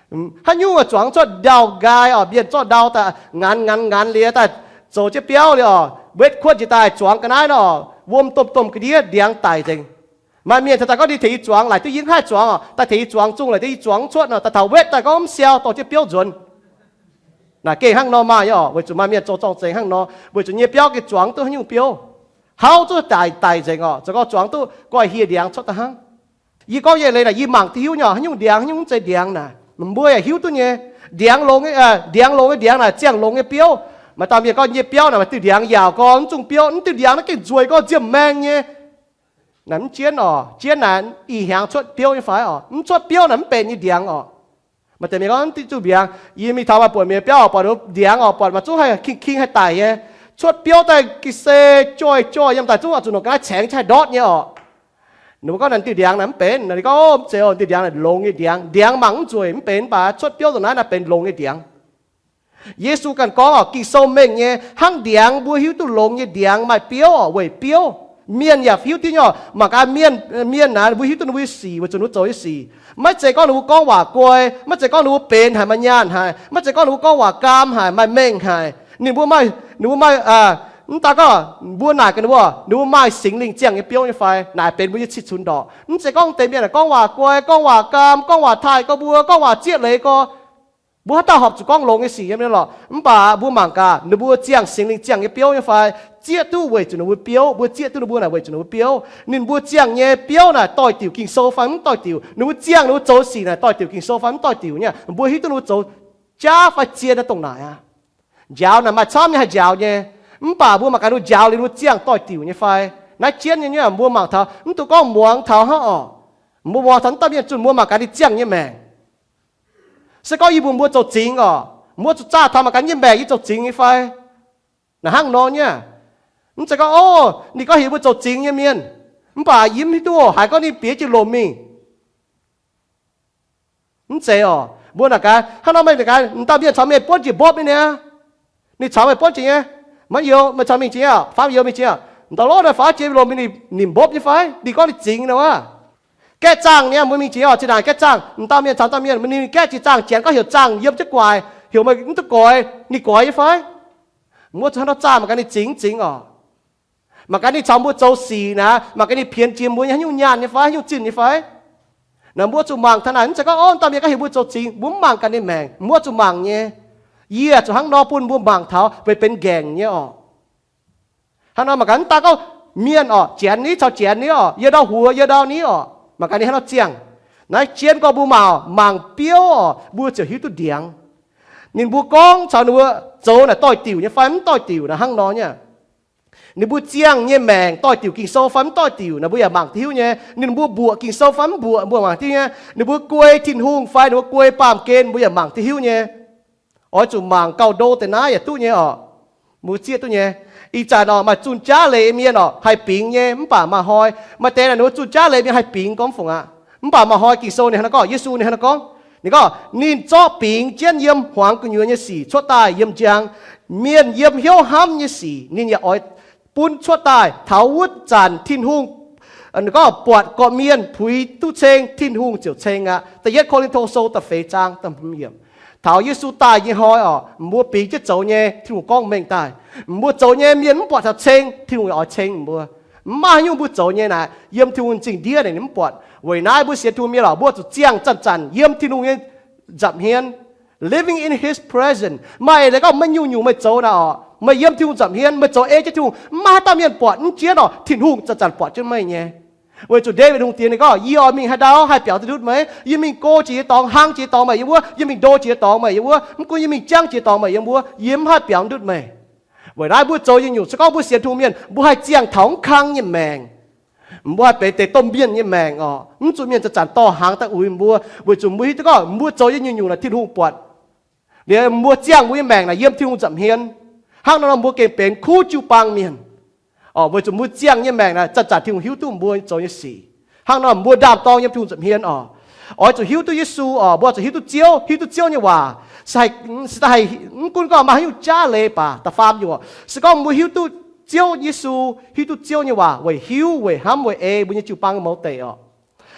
Haaix nyungc zuangx cuotv ndau-nqaai oc, mienh zorqv ndau daaih nganx nganx nganx liuz daaih zoux jienv biauv liuz oc, wetv kuotv njiec daaih zuangx ga'naaiv nor, wuom domh domh ga'ndiev, ndiangx daic nzengc. Maaih mienh taux daaih gorngv ninh tengx yie zuangx, laaic duqv yie mv haih zuangx oc, daaih tengx yie zuangx zungh laaic duqv yie zuangx cuotv nor, daaih taux wetv daaih gorngv mv siou, dorh jienv biouv nzuonx. Naaic gengh hnangv nor maaih nyei oc, weic zuqc maaih mienh zoux zorng-zengx hnangv nor, weic zuqc nyei biauv gengh zuangx duqv haaix nyungc biouv, hauv zuqc daic daic nzengc oc, zoux gorngv zuangx duqv goiv hieh ndiangx cuotv daaih hnangv. Yie gorngv nyei leiz naaic yie mangc duqv hiuv nyei oc, haaix nyungc ndiangx, haaix nyungc mv zeiz ndiangx naaic, mbuo yaac hiuv duqv nyei. Ndiangx longx, ndiangx longx nyei ndiangx naaic ziangh longx nyei biouv. Maaih dauh mienh gorngv nyei biauv naaic maaih diuh ndiangx yaauc gorngv mv zungh biouv, mv diuh ndiangx naaiv gengh nzueic gorngv nziemh maeng nyei. Naaic mv jienv oc, jienv naaic ih hnyangx cuotv biouv nyei fai oc? Mv cuotv biouv naaic mv benx nyei ndiangx oc. Maaih deix mienh gorngv diuh ndiangx, yie mingh taux maaih buonc mienh biauv oc, buatc ndiangx oc, buatc maaih zungv haih king-king haih daic nyei. Cuotv biouv daaih ga'sie joih joih yiem daaih zungv oix zuqc nongc ga'naaiv caengx haih ndortv nyei oc. Ninh mbuo gorngv naaic diuh ndiangx naaiv mv benx. Ninh gorngv, Mv zeiz oc, diuh ndiangx naaic longx nyei ndiangx. Ndiangx mangc mv nzueic mv benx, mv baac cuotv biouv ndongc naaiv naaiv benx longx nyei ndiangx. Yesu ganh gorngv oc, Ging-Sou mengh nyei, hnangv ndiangx mbuo hiuv duqv longx nyei ndiangx maaih biouv oc, weic biouv. Mienh yaac hiuv duqv nyei oc, mangc gaax mienh, mienh naaic mbuo hiuv duqv ninh mbuo nyei sic weic zuqc ninh mbuo zoux nyei sic. Maiv zeiz gorngv ninh mbuo gorngv waac guai, maiv zeiz gorngv ninh mbuo benx haic, maaih nyaanh haic, maiv zeiz gorngv ninh mbuo gorngv waac gaam haic, maaih mengh haic. Ninh mbuo maaih, ninh mbuo maaih, mv daan gorngv mbuo naaic gaax ninh mbuo, ninh mbuo maaih Singx Lingh ziangh nyei biouv nyei fai? Naaic benx mbuo nyei cih cunx ndorqc. Mv zeiz gorngv deix mienh gorngv waac guai, gorngv waac gaam, gorngv waac taaih gorx mbuo, gorngv waac zieqv leiz gorx. Mbuo haaix dauh horpc zuqc gorngv longx nyei sic yiem naaiv lorqc? Mv baac mbuo mangc gaax ninh mbuo ziangh Singx Lingh ziangh nyei biouv nyei fai? Zieqv duqv weic zuqc ninh mbuo biouv, mbuo zieqv duqv ninh mbuo naaic weic zuqc ninh mbuo biouv. Ninh mbuo ziangh nyei biouv naaic doix-diuc Ging-Sou fai mv doix-diuc? Ninh mbuo ziangh ninh mbuo zoux sic naaic doix-diuc Ging-Sou fai mv doix-diuc nyei? Mbuo hiuv duqv ninh mbuo zoux jaav fai zien naaiv dongh naaic aqv. Njaaux naaic maaih camv nyei haih njaaux nyei, mv baac mbuo mangc gaax ninh mbuo njaaux liuz ninh mbuo ziangh doix-diuc nyei fai? Naaiv jienv nyei nyei, mbuo mangc taux mv dungx gorngv muangx taux hnangv oc. Mbuo muangx taux naaiv dauh mienh zunh mbuo mangc gaax ninh ziangh nyei maengc. Se gorngv yie mbuo mbuo zoux zingx oc, mbuo zuqc zaah taux mangc gaax nyei maengc yie zoux zingx nyei fai? Naaic hnangv nor nyei. Mv zeiz gorngv, o, ninh gorngv heuc mbuo zoux zingx nyei mienh, mv baac yie mv hiuv duqv haaix gorngv ninh bieqc jienv lomc mingh. Mv zeiz oc. Mbuo naaic gaax hnangv nor, meih naaic gaax m'dauh mienh caux meih buonv njiec mbopv nyei niaa. Ninh caux meih buonv jiex nyei. Maiv youx, meih caux mingh jiex nyei, faam youx mingh jiex nyei. Ndau lorz naaiv faaux jiex lomc mingh, ninh mv mbopv nyei fai? Ninh gorngv ninh zingx nor wuov. Gaeqv zaangh nyei, mbuo mingh jiex nyei oc, zinh ndaangc gaeqv zaangh, m'dauh mienh caux dauh mienh, ninh gaeqv jiex zaangh, janx gorngv heuc zaangh yiem jienv gu'nguaaic, heuc meih mv duqv goix, ninh goix nyei fai? Mbuo zuqc hnangv nor zaah, mangc gaax ninh zingx mv zingx oc. Mangc gaax ninh caux mbuo zoux sic naaic, mangc gaax ninh pienx jiex mbuo nyei haaix nyungc nyaanh nyei fai, haaix nyungc zinh nyei fai? Naaic mbuo zuqc mangc taux naaic, mv zeiz gorngv, o, dauh mienh gorngv heuc mbuo zoux zingx, mbuo mv mangc gaax ninh maengc, mbuo zuqc mangc nyei. Yie zuqc hnangv nor bun mbuo mangc taux benx benx nqaengc nyei oc. Hnangv nor mangc gaax mv daan gorngv mienh oc, janx ni caux janx ni oc, yie ndau huox yie ndau ni oc, mangc gaax ninh hnangv nor ziangh. Naaiv jienv gorngv mbuo mangc, mangc biouv oc, mbuo ziouc hiuv duqv ndiangx. Ninh mbuo gorngv caux ninh mbuo zoux naaic doix-diuc nyei fai mv doix-diuc naaic hnangv nor nyei. Ninh mbuo ziangh nyei maengc doix-diuc Ging-Sou fai mv doix-diuc naaic mbuo yaac mangc duqv hiuv nyei. Ninh mbuo mbuoqc Ging-Sou fai mv mbuoqc mbuo mangc duqv hiuv nyei. Ninh mbuo guei Tin-Hungh fai ninh mbuo guei baamh gen mbuo yaac mangc duqv hiuv nyei. Oix zuqc mangc gauh ndo deix naaiv yaac duqv nyei oc. Mbuo zieqv duqv nyei. Ih zanc oc maaih zunh jaav leiz mienh oc haih bingx nyei mv baac maaih hnoi, maaih deix naaic ninh mbuo zunh jaav leiz mienh haih bingx gorngv fungc aqv. Mv baac maaih hnoi Ging-Sou ninh hnangv nor gorngv, Yesu ninh hnangv nor gorngv, ninh gorngv ninh zorqv bingx jienv yiem hmuangx gu'nyuoz nyei sic cuotv daaih yiem njang. Mienh yiem hnyouv hnamv nyei sic ninh yaac oix bun cuotv daaih. Taux wuov zanc Tin-Hungh gorngv buatc gorqv-mienh puix duqv ceng, Tin-Hungh ziouc ceng aqv. Da'yietv Ko^lin^to Sou da'feix zaang da'hmz yiemc. Taux Yesu daaih nyei hnoi oc, mbuo bingx jienv zoux nyei Tin-Hungh gorngv mengh daaih. Mbuo zoux nyei mienh mv buatc taux ceng, Tin-Hungh yaac oix ceng mbuo. Mv maaih haaix nyungc mbuo zoux nyei naaic yiem Tin-Hungh zingh ndiev naaic ninh mv buatc. Weic naaiv mbuo sienx Tin-Hungh mienh oc, mbuo zuqc ziangh zanc-zanc yiem Tin-Hungh nyei nza'hmien, living in His presence. Maaih leiz gorngv maiv nyungc-nyungc meih zoux naaic oc, meih yiem Tin-Hungh nza'hmien, meih zoux ei jienv Tin-Hungh, mv maaih haaix dauh mienh buatc, mv jienv oc, Tin-Hungh zanc-zanc buatc jienv meih nyei. Weic zuqc Ndaawitv Hungh diex ninh gorngv, yie oix mingh haaix ndau haih biaux duqv ndutv meih? Yie mingh go jiex nyei dorngx, hlang jiex nyei dorngx meih yiem wuov, yie mingh ndo jiex nyei dorngx meih yiem wuov, mv gunv yie mingh jangv jiex nyei dorngx meih yiem wuov, yie mv haih biaux ndutv meih. Weic naaiv mbuo zoux nyungc-nyungc, se gorngv mbuo sienx Tin-Hungh mienh, mbuo haih ziangh taux mv kang nyei maengc. Mbuo haih benx deix domh mienh nyei maengc oc. Mv zuqc mienh zanc-zanc dorh hnaangx daaih uix mbuo, weic zuqc mbuo hiuv duqv gorngv mbuo zoux nyei nyungc-nyungc naaic Tin-Hungh buatc. Liuz mbuo ziangh mbuo nyei maengc naaic yiem Tin-Hungh nza'hmien. Hnangv nor mbuo gengh benx kuv jiu-baang mienh oc. Weic zuqc mbuo ziangh nyei maengc naaic zanc-zanc Tin-Hungh hiuv duqv mbuo zoux nyei sic. Hnangv nor mbuo ndaam-dorng yiem Tin-Hungh nza'hmien oc. Oix zuqc hiuv duqv Yesu oc, mbuo oix zuqc hiuv duqv Ziouv, hiuv duqv Ziouv nyei waac. Mv gunv gorngv maaih haaix nyungc jaav leiz baac da'faam nyungc oc, se gorngv mbuo hiuv duqv Ziouv Yesu, hiuv duqv Ziouv nyei waac weic hiuv, weic hnamv, weic ei mbuo nyei jiu-baang mouz deic oc.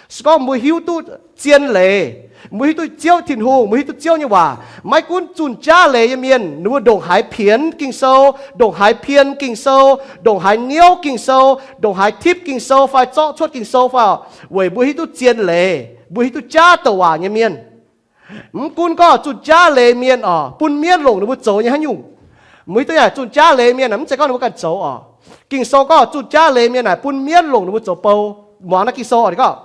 Se gorngv mbuo hiuv duqv zien leiz, mbuo hiuv duqv Ziouv Tin-Hungh, mbuo hiuv duqv Ziouv nyei waac, maiv gunv zunh jaav leiz nyei mienh ninh mbuo ndongc haaix pienx Ging-Sou, ndongc haaix pien Ging-Sou, ndongc haaix niouv Ging-Sou, ndongc haaix tipv Ging-Sou fai zorqv cuotv Ging-Sou fai oc, weic mbuo hiuv duqv zien leiz, mbuo hiuv duqv jaav douc waac nyei mienh. Mv gunv gorngv zunh jaav leiz mienh oc, bun mienv longc ninh mbuo zoux nyei haaix nyungc. Mbuo hiuv duqv yaac zunh jaav leiz mienh naaic mv zeiz gorngv ninh mbuo ganh zoux oc. Ging-Sou gorngv zunh jaav leiz mienh naaic bun mienv longc ninh mbuo zoux bou. Muangx naaiv Ging-Sou oc, ninh gorngv,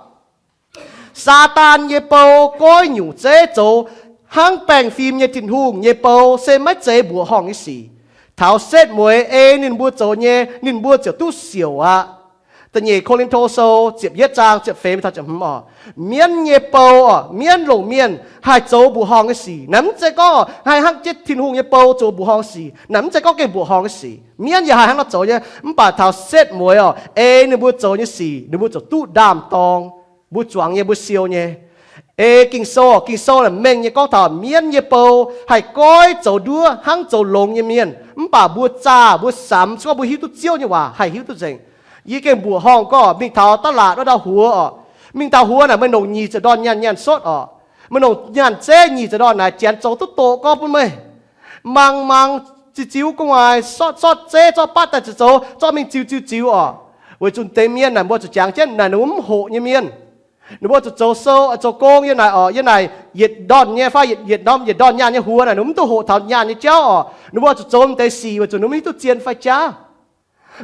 Saadaan nyei bou goiv nyungc zeiv zoux hnangv baengh fim nyei Tin-Hungh nyei bou se maiv zeiz mbuoqc horngh nyei sic. Taux setv mueiz ei ninh mbuo zoux nyei, ninh mbuo ziouc duqv siouc aqv. Da'nyeic Ko^lin^to Sou ziepc yietv zaang ziepc feix taux ziepc hmz oc. Mienv nyei bou oc, mienv longc mienh haih zoux mbuoqc horngh nyei sic. Naaiv mv zeiz gorngv haih hnangv jienv Tin-Hungh nyei bou zoux mbuoqc horngh sic. Naaiv mv zeiz gorngv gengh mbuoqc horngh nyei sic. Mienv yaac haih hnangv nor zoux nyei, mv baac taux setv mueiz oc, ei ninh mbuo zoux nyei sic, ninh mbuo ziouc duqv ndaam-dorng. Mbuo zuangx nyei, mbuo siou nyei. Ei Ging-Sou, Ging-Sou naaic mengh nyei gorngv taux mienv nyei bou haih goiv zoux nduov hnangv zoux longx nyei mienh. Mv baac mbuo zaah, mbuo samx, se gorngv mbuo hiuv duqv Ziouv nyei waac, haih hiuv duqv nzengc. Yie gengh mbuoqc horngh gorngv mingh taux da'laatc wuov ndau huox oc. Mingh taux huox naaic meih longc nyic ziepc ndorn nyaanh nyaanh sotv oc. Meih longc nyaanh zeiv nyic ziepc ndorn naaic, janx zoux duqv doqc gorngv bun meih. Mangc mangc ziux ziux gu'nguaaic, sotv sotv zeiv, zorqv batv daaih ziouc zoux, zorqv mingh ziux ziux ziux oc. Weic zuqc deix mienh naaic mbuo zuqc jangx jienv naaic ninh mbuo mv hoqc nyei mienh. Ninh mbuo zuqc zoux sou, zoux gong yiem naaic oc, yiem naaic yietc ndorn nyei fai yietc, yietc norm, yietc ndorn nyaanh nyei huox naaic, ninh mbuo mv duqv hoqc taux nyaanh nyei jauv oc. Ninh mbuo zuqc zoux deix sic weic zuqc ninh mbuo mv hiuv duqv zien fai jaav.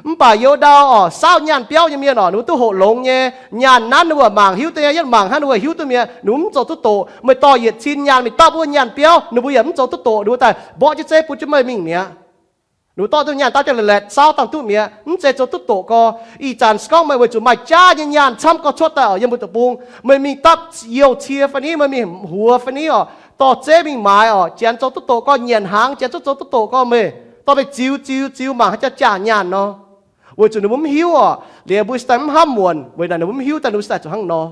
Mv baac youz ndau oc, saauv nyaanh biauv nyei mienh oc, ninh mbuo duqv hoqc longx nyei. Nyaanh nanv ninh mbuo mangc hiuv duqv nyei, yiem mangc hnangv ninh mbuo hiuv duqv mi'aqv. Ninh mbuo mv zoux duqv doqc. Meih dorh yietc cin nyaanh mingh dapv wuov nyaanh biauv, ninh mbuo yaac mv zoux duqv doqc, ninh mbuo daaih mborqv jienv zeiv bun jienv meih mingh mi'aqv. Ninh mbuo dorh duqv nyaanh dapv jienv laetc laetc saauv dangh duqv mi'aqv, mv zeiz zoux duqv doqc gorx. Ih zanc se gorngv meih weic zuqc maaih jaav nyei nyaanh camv gorx cuotv daaih oc, yiem mbuo deic-bung, meih mingh dapv youh cie fai ni, meih mingh huox fai ni oc, dorh zeiv mingh maaiz oc, janx zoux duqv doqc gorx, nyanc hnaangx janx zungv zoux duqv doqc gorx, meih dorh mingh ziux ziux ziux mangc haaix jaax jaax nyaanh nor. Weic zuqc ninh mbuo mv hiuv oc. Liuz mbuo se daaih mv hnamv muonc weic naaic ninh mbuo mv hiuv daaih ninh mbuo se daaih zuqc hnangv nor.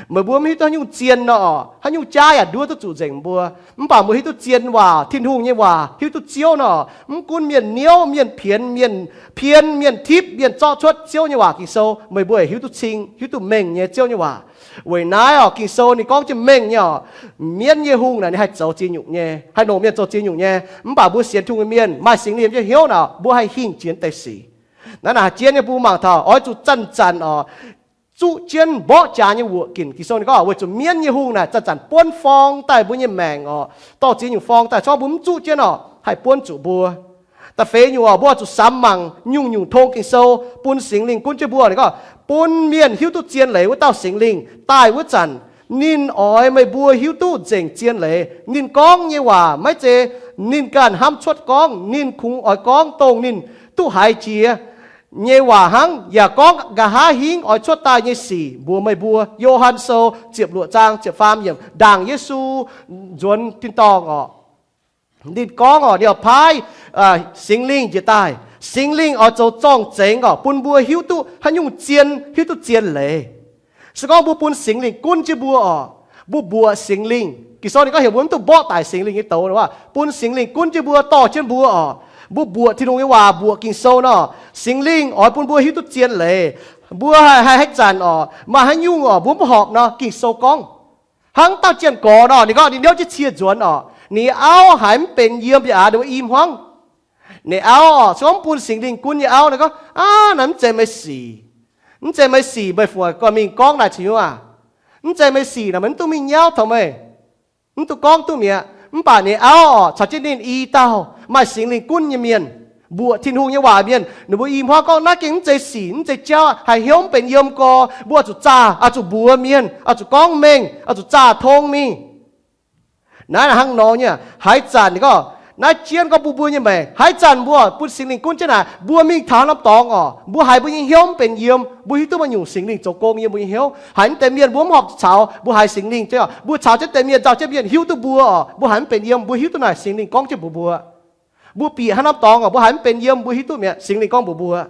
Meih mbuo mv hiuv duqv haaix nyungc zien nor, haaix nyungc jaav yaac nduov duqv zuqc nzengc mbuo. Mv baac mbuo hiuv duqv zien waac, Tin-Hungh nyei waac, hiuv duqv Ziouv nor, mv gunv mienh niouv, mienh pienx, mienh pien, mienh tipv, mienh zorqv cuotv Ziouv nyei waac Ging-Sou, meih mbuo hiuv duqv cing, hiuv duqv mengh nyei Ziouv nyei waac. Weic naaiv oc, Ging-Sou ninh gorngv jienv mengh nyei oc, mienv nyei hungh naaic ninh haih zoux ziex nyungc nyei, haih longc mienh zoux ziex nyungc nyei. Mv baac mbuo sienx Tin-Hungh nyei mienh maaih Singx Lingh nyei hnyouv naaic, mbuo haih hingh jienv deix sic. Naaiv naaic jiex nyei mbuo mangc taux oix zuqc zanc-zanc oc, zuqv jienv mborqv jaax nyei wuoqc ginc. Ging-Sou ninh gorngv weic zuqc mienv nyei hungh naaic zanc-zanc buonv forng daaih mbuo nyei maengc oc, dorh ziex nyungc forng daaih, corc mbuo mv zuqv jienv oc, haih buonv zuqc mbuo. Da'feix nyungc oc, mbuo oix zuqc samx mangc nyungc-nyungc tong Ging-Sou bun Singx Lingh gunv jienv mbuo. Ninh gorngv bun mienh hiuv duqv zien leiz wuov dauh Singx Lingh daaih wuov zanc, ninh oix meih mbuo hiuv duqv nzengc zien leiz. Ninh gorngv nyei waac maiv zeiz ninh ganh hnamv cuotv gorngv, ninh kungx oix gorngv dongh ninh duqv haiz jiex nyei waac hnangv, yaac gorngv nqa'haav hingv oix cuotv daaih nyei sic mbuox meih mbuo. Yo^han Sou ziepc luoqc zaang ziepc faam yiemc, ndaangc Yesu nzuonx tin-dorngh oc, ninh gorngv oc, ninh oix paaiv Singx Lingh njiec daaih. Singx Lingh oix zoux zorng-zengx oc, bun mbuo hiuv duqv haaix nyungc zien, hiuv duqv zien leiz. Se gorngv mbuo bun Singx Lingh gunv jienv mbuo oc, mbuo mbuoqc Singx Lingh. Ging-Sou ninh gorngv heuc mbuo mv duqv mborqv daic Singx Lingh nyei douz, bun Singx Lingh gunv jienv mbuo, dorh jienv mbuo oc. Mbuo mbuoqc Tin-Hungh nyei waac, mbuoqc Ging-Sou nor, Singx Lingh oix bun mbuo hiuv duqv zien leiz. Mbuo haih, haih haaix zanc oc, maaih haaix nyungc oc, mbuo mv horpc nor, Ging-Sou gorngv, hnangv dauh jien-gorx nor, ninh gorngv ninh niouv jienv cie nzuonx oc, ninh nyei auv haiz mv benx yiem yaac aav, ninh mbuo i hmuangv. Ninh auv oc, se gorngv mv bun Singx Lingh gunv nyei auv, ninh gorngv, aav, naaiv mv zeiz meih sic. Mv zeiz meih sic, meih fungc gorngv mingh gorngv naaic cingx nyungc aac. Mv zeiz meih sic naaic, meih mv duqv mingh nyauv taux meih, mv duqv gorngv duqv mi'aqv. Mv baac ninh auv oc, caux jienv ninh i dauh maaih Singx Lingh gunv nyei mienh, mbuoqc Tin-Hungh nyei waac mienh, ninh mbuo i hmuangv gorngv naaiv gengh mv zeiz sic, mv zeiz jauv, haih hnyouv mv benx yiem gorx, mbuo oix zuqc zaah, oix zuqc mbuox mienh, oix zuqc gorngv mengh, oix zuqc zaah tong mingh. Naaiv hnangv nor nyei. Haaix zanc ninh gorngv, naaiv jienv gorngv bun mbuo nyei maengc, haaix zanc mbuo bun Singx Lingh gunv jienv naaic, mbuo mingh taux norm dorngx oc, mbuo haiz mbuo nyei hnyouv mv benx yiem, mbuo hiuv duqv maaih nyungc Singx Lingh zoux gong yiem mbuo nyei hnyouv. Haiz naaiv deix mienh mbuo mv horpc zuqc caux, mbuo haiz Singx Lingh, mbuo caux jienv deix mienh, nzauh jienv mienh hiuv duqv mbuo oc, mbuo haiz mv benx yiem, mbuo hiuv duqv naaic Singx Lingh gorngv jienv mbuox mbuo. Mbuo bieqc haaix norm dorngx oc, mbuo haiz mv benx yiem, mbuo hiuv duqv mi'aqv, Singx Lingh gorngv mbuox mbuo.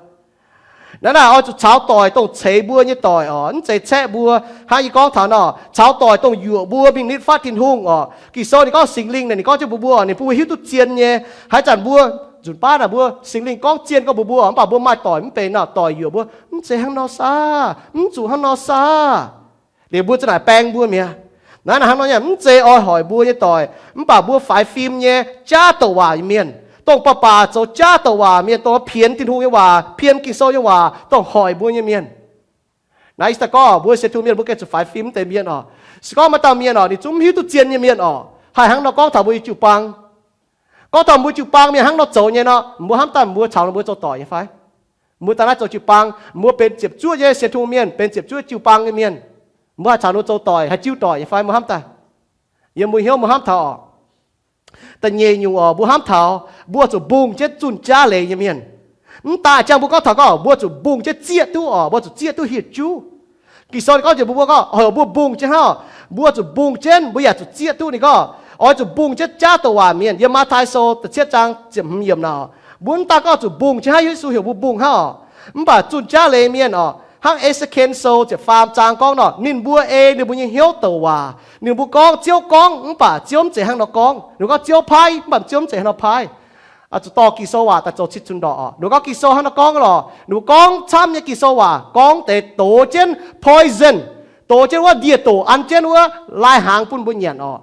Naaiv naaic oix zuqc caux doic, dongh ceix mbuo nyei doic oc, mv zeiz caeqv mbuo. Hnangv yie gorngv taux nor, caux doic, dongh yuoqc mbuo mingh nitv fatv Tin-Hungh oc. Ging-Sou ninh gorngv Singx Lingh naaic, ninh gorngv jienv mbuox mbuo, ninh bun mbuo hiuv duqv zien nyei. Haaix zanc mbuo, nzunc baav naaic mbuo Singx Lingh gorngv zien gorngv mbuox mbuo, mv baac mbuo maaih doic mv benx nor, doic yuoqc mbuo, mv zeiz hnangv nor saah, mv zuqc hnangv nor saah. Liuz mbuo za'naaic baeng mbuo mi'aqv. Naaiv naaic hnangv nor nyei, mv zeiz oix hoic mbuo nyei doic, mv baac mbuo faix fim nyei jaav douc waac nyei mienh, dongh baac baac zoux jaav douc waac mienh, dongh pienx Tin-Hungh nyei waac, pienx Ging-Sou nyei waac, dongh hoic mbuo nyei mienh. Naaiv ih zanc gorngv mbuo sienx Tin-Hungh mienh mbuo gengh zuqc faix fim deix mienh oc. Se gorngv maaih dauh mienh oc, ninh zungv mv hiuv duqv zien nyei mienh oc, haih hnangv nor gorngv taux mbuo nyei jiu-baang. Gorngv taux mbuo jiu-baang mienh hnangv nor zoux nyei nor, mbuo hnamv daaih mbuo caux ninh mbuo zoux doic nyei fai? Mbuo daaih naaiv zoux jiu-baang, mbuo benx ziepc zuoqv nyei sienx Tin-Hungh mienh, benx ziepc zuoqv jiu-baang nyei mienh, mbuo haih caux ninh mbuo zoux doic, haih jiu doic nyei fai? Mbuo hnamv daaih, yiem mbuo hnyouv mbuo hnamv taux oc. Da'nyeic nyungc oc, mbuo hnamv taux mbuo zuqc mbungh jienv zunh jaav leiz nyei mienh. Mv daaih ziangh mbuo gorngv taux gorngv mbuo zuqc mbungh jienv zieqv duqv oc, mbuo zuqc zieqv duqv hieh juv. Ging-Sou ninh gorngv jiex mbuo, mbuo gorngv heuc mbuo mbungh jienv hnangv oc, mbuo zuqc mbungh jienv, mbuo yaac zuqc zieqv duqv. Ninh gorngv oix zuqc mbungh jienv jaav douc waac mienh. Yiem Matv^tai Sou da'cietv zaang ziepc hmz yiemc naaic, mbuo mv daaih gorngv zuqc mbungh jienv hnangv, Yesu heuc mbuo mbungh hnangv oc. Mv baac zunh jaav leiz mienh oc, hnangv E^se^ken Sou ziepc faam zaang gorngv nor, ninh mbuo ei ninh mbuo nyei hnyouv douc waac. Ninh mbuo gorngv, Ziouv gorngv, mv baac Ziouv mv zeiz hnangv nor gorngv. Ninh gorngv, Ziouv paaiv, mv baac Ziouv mv zeiz hnangv nor paaiv. Zuqc dorh Ging-Sou waac daaih zoux citv zunh ndorqc oc. Ninh mbuo gorngv Ging-Sou hnangv nor gorngv lorqc. Ninh mbuo gorngv camv nyei Ging-Sou waac gorngv deix dox jienv poison, dox jienv wuov ndie-doc, an jienv wuov lai-hnaangx bun mbuo nyanc oc.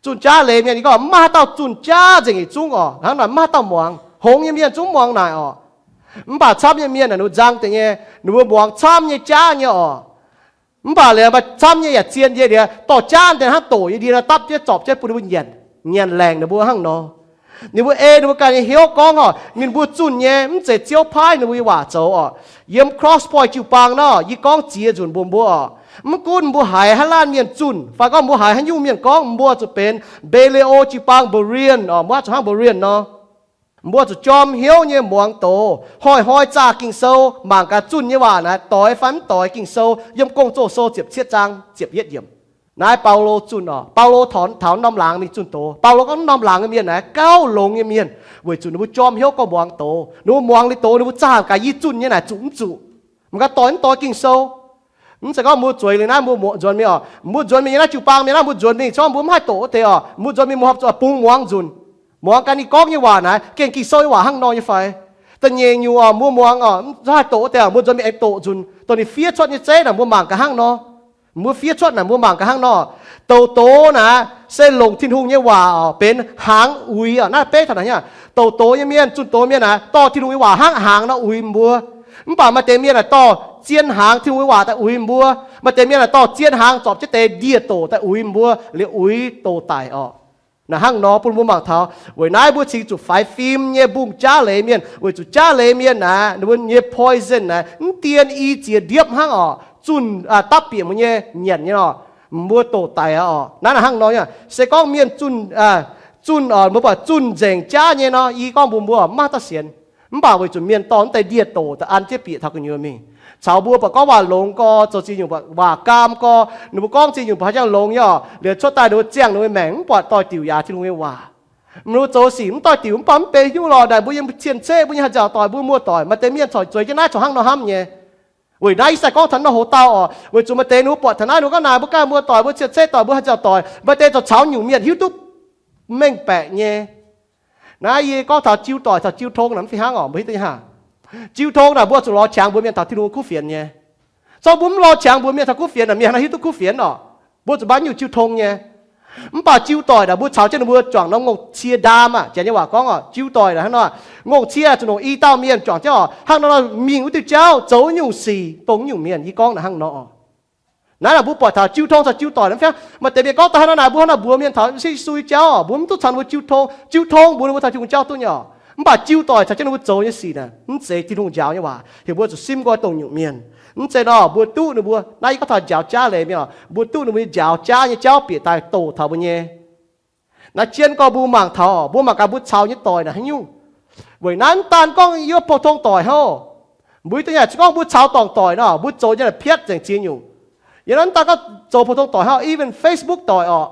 Zunh jaav leiz mienh, ninh gorngv mv maaih haaix dauh zunh jaav nzengc yietc zungv oc. Hnangv naaic mv maaih haaix dauh muangx. Hngongx nyei mienh zungv muangx naaic oc. Mv baac camv nyei mienh naaic ninh mbuo nzang deix nyei, ninh mbuo muangx camv nyei jaav nyei oc. Mv baac liuz maaih camv nyei yaac zien nyei liuz, dorh jaav deix hnangv doc nyei ndie nor dapv jienv zorpc jienv bun ninh mbuo nyanc, nyanc laengc ninh mbuo hnangv nor. Ninh mbuo ei ninh mbuo ganh nyei hnyouv gorngv oc, ninh mbuo zunh nyei, mv zeiz Ziouv paaiv ninh mbuo nyei waac zoux oc. Yiem Cross Point jiu-baang nor, yie gorngv ziex nzunc mbuox mbuo oc, mv gunv mbuo haiz haaix laanh mienh zunh fai gorngv mbuo haiz haaix nyungc mienh gorngv, mbuo zuqc benx Bearlander jiu-baang Berean oc, mbuo zuqc hnangv Berean nor. Mbuo zuqc jorm hnyouv nyei muangx doz, hnoi-hnoi zaah Ging-Sou, mangc gaax zunh nyei waac naaic doix fai mv doix. Ging-Sou yiem Gong-Zoh Sou ziepc cietv zaang ziepc yietv yiemc. Naaiv Baulo zunh oc. Baulo taux, taux norm laangz mingh zunh doz. Baulo gorngv norm laangz nyei mienh naaiv gauh longx nyei mienh, weic zuqc ninh mbuo jorm hnyouv gorngv muangx doz. Ninh mbuo muangx liuz doz, ninh mbuo zaah gaax yie zunh nyei naaic zuqc mv zuqc. Mangc gaax doix mv doix Ging-Sou. Mv zeiz gorngv mbuo zueiz liuz naaiv mbuo nzuonx mingh oc. Mbuo nzuonx mingh nyei naaiv jiu-baang mienh naaiv mbuo nzuonx mingh, se gorngv mbuo mv haih doqc wuov deix oc, mbuo nzuonx mingh mbuo horpc zuqc bungx muangx nzunc, muangx ganh ninh gorngv nyei waac naaiv gengh Ging-Sou nyei waac hnangv nor nyei fai. Da'nyeic nyungc oc, mbuo muangx oc, mv haih doqc wuov deix oc, mbuo nzuonx mingh aengx doqc nzunc dongh ninh fiev cuotv nyei zeiv naaic mbuo mangc gaax hnangv nor. Mbuo fiev cuotv naaic mbuo mangc gaax hnangv nor. Douc doz naaic se longc Tin-Hungh nyei waac oc benx hnaangx uix oc. Naaiv beiv taux naaic, douc doz nyei mienh, zunh doz mienh naaic dorh Tin-Hungh nyei waac hnangv hnaangx nor uix mbuo. Mv baac maaih deix mienh naaic dorh zien hnaangx Tin-Hungh nyei waac daaih uix mbuo. Maaih deix mienh naaic dorh zien hnaangx zorpc jienv deix ndie-doc daaih uix mbuo, liuz uix doz daic oc. Naaic hnangv nor bun mbuo mangc taux weic naaiv mbuo cingx zuqc faix fim nyei mbungh jaav leiz mienh, weic zuqc jaav leiz mienh naaic ninh mbuo nyei poison naaic mv dien i ziex ndiepv hnangv oc, zunh dapv bieqc mbuo nyei nyanc nyei oc, mbuo doz daic aqv oc. Naaiv naaic hnangv nor, se gorngv mienh zunh, zunh oc, mbuo buatc zunh nzengc jaav nyei nor, i gorngv mbuo mbuo mv maaih dauh sienx. Mv baac weic zuqc mienh dorh mv deix ndie-doc daaih an jienv bieqc taux gu'nyuoz mingh, caux mbuo buatc gorngv waac longx gorx, zoux ziex nyungc buatc waac gaam gorx, ninh mbuo gorngv ziex nyungc buatc haaix nyungc longx nyei oc, liuz cuotv daaih ninh mbuo ziangh ninh mbuo maengc mv buatc doix-diuc yaac Tin-Hungh nyei waac. Ninh mbuo zoux sic mv doix-diuc mv baac mv benx hnyouv lorh naaic, mbuo yiem cien ceqv mbuo nyei haih nziaauc doic, mbuo muoz-doic. Maaih deix mienh corc zueiz jienv naaiv corc hnangv nor hnamv nyei. Weic naaiv ih zanc gorngv taux naaiv hoz dauh oc, weic zuqc maaih deix ninh mbuo buatc taux naaiv ninh mbuo gorngv naaic mbuo ganh muoz-doic, mbuo cien ceqv doic, mbuo haih nziaauc doic. Maaih deix corc caux nyungc mienh hiuv duqv mengh baeqc nyei. Naaiv yie gorngv taux jiu doic caux jiu tong naaic mv fih hnangv oc, mbuo hiuv duqv nyei hnangv. Jiu tong naaic mbuo zuqc lorz qangx mbuox mienh taux Tin-Hungh kuv fienx nyei. Zorqv mbuo mv lorz qangx mbuox mienh taux kuv fienx naaic mienh haaix nor hiuv duqv kuv fienx oc. Mbuo zuqc mbaanv nyungc jiu tong nyei. Mv baac jiu doic naaic mbuo caux jienv ninh mbuo juangc norm ngongh cie ndaam aqv. Janx nyei waac gorngv oc, jiu doic naaic hnangv nor, ngongh cie zuqc longc i dauh mienh juangc jienv oc, hnangv nor mingh wuov diuh jauv zoux nyungc sic dongh nyungc mienh. Yie gorngv naaic hnangv nor oc. Naaiv naaic mbuo buatc taux jiu tong caux jiu doic naaiv fai. Maaih deix mienh gorngv daaih hnangv nor naaic mbuo hnangv nor mbuox mienh taux Yesu nyei jauv oc, mbuo mv duqv caux ninh mbuo jiu tong. Jiu tong mbuox ninh mbuo taux Tin-Hungh jauv duqv nyei oc. Mv baac jiu doic caux jienv ninh mbuo zoux nyei sic naaic mv zeiz Tin-Hungh njaaux nyei waac. Heuc mbuo zuqc simv nqoi dongh nyungc mienh. Mv zeiz nor mbuo duqv ninh mbuo, naaiv yie gorngv taux njaaux jaav leiz mienh oc, mbuo duqv ninh mbuo nyei njaaux jaav nyei jauv bieqc daaih doqc taux mbuo nyei. Naaiv jienv gorngv mbuo mangc taux oc, mbuo mangc gaax mbuo caux nyei doic naaic haaix nyungc. Weic naaiv mv daan gorngv yiem pou-tong doic hnangv. Mbuo duqv nyei, se gorngv mbuo caux dorngc doic nor, mbuo zoux nyei naaic piatv nzengc ziex nyungc. Yiem naaiv mv daan gorngv zoux pou-tong doic hnangv, even Facebook doic oc,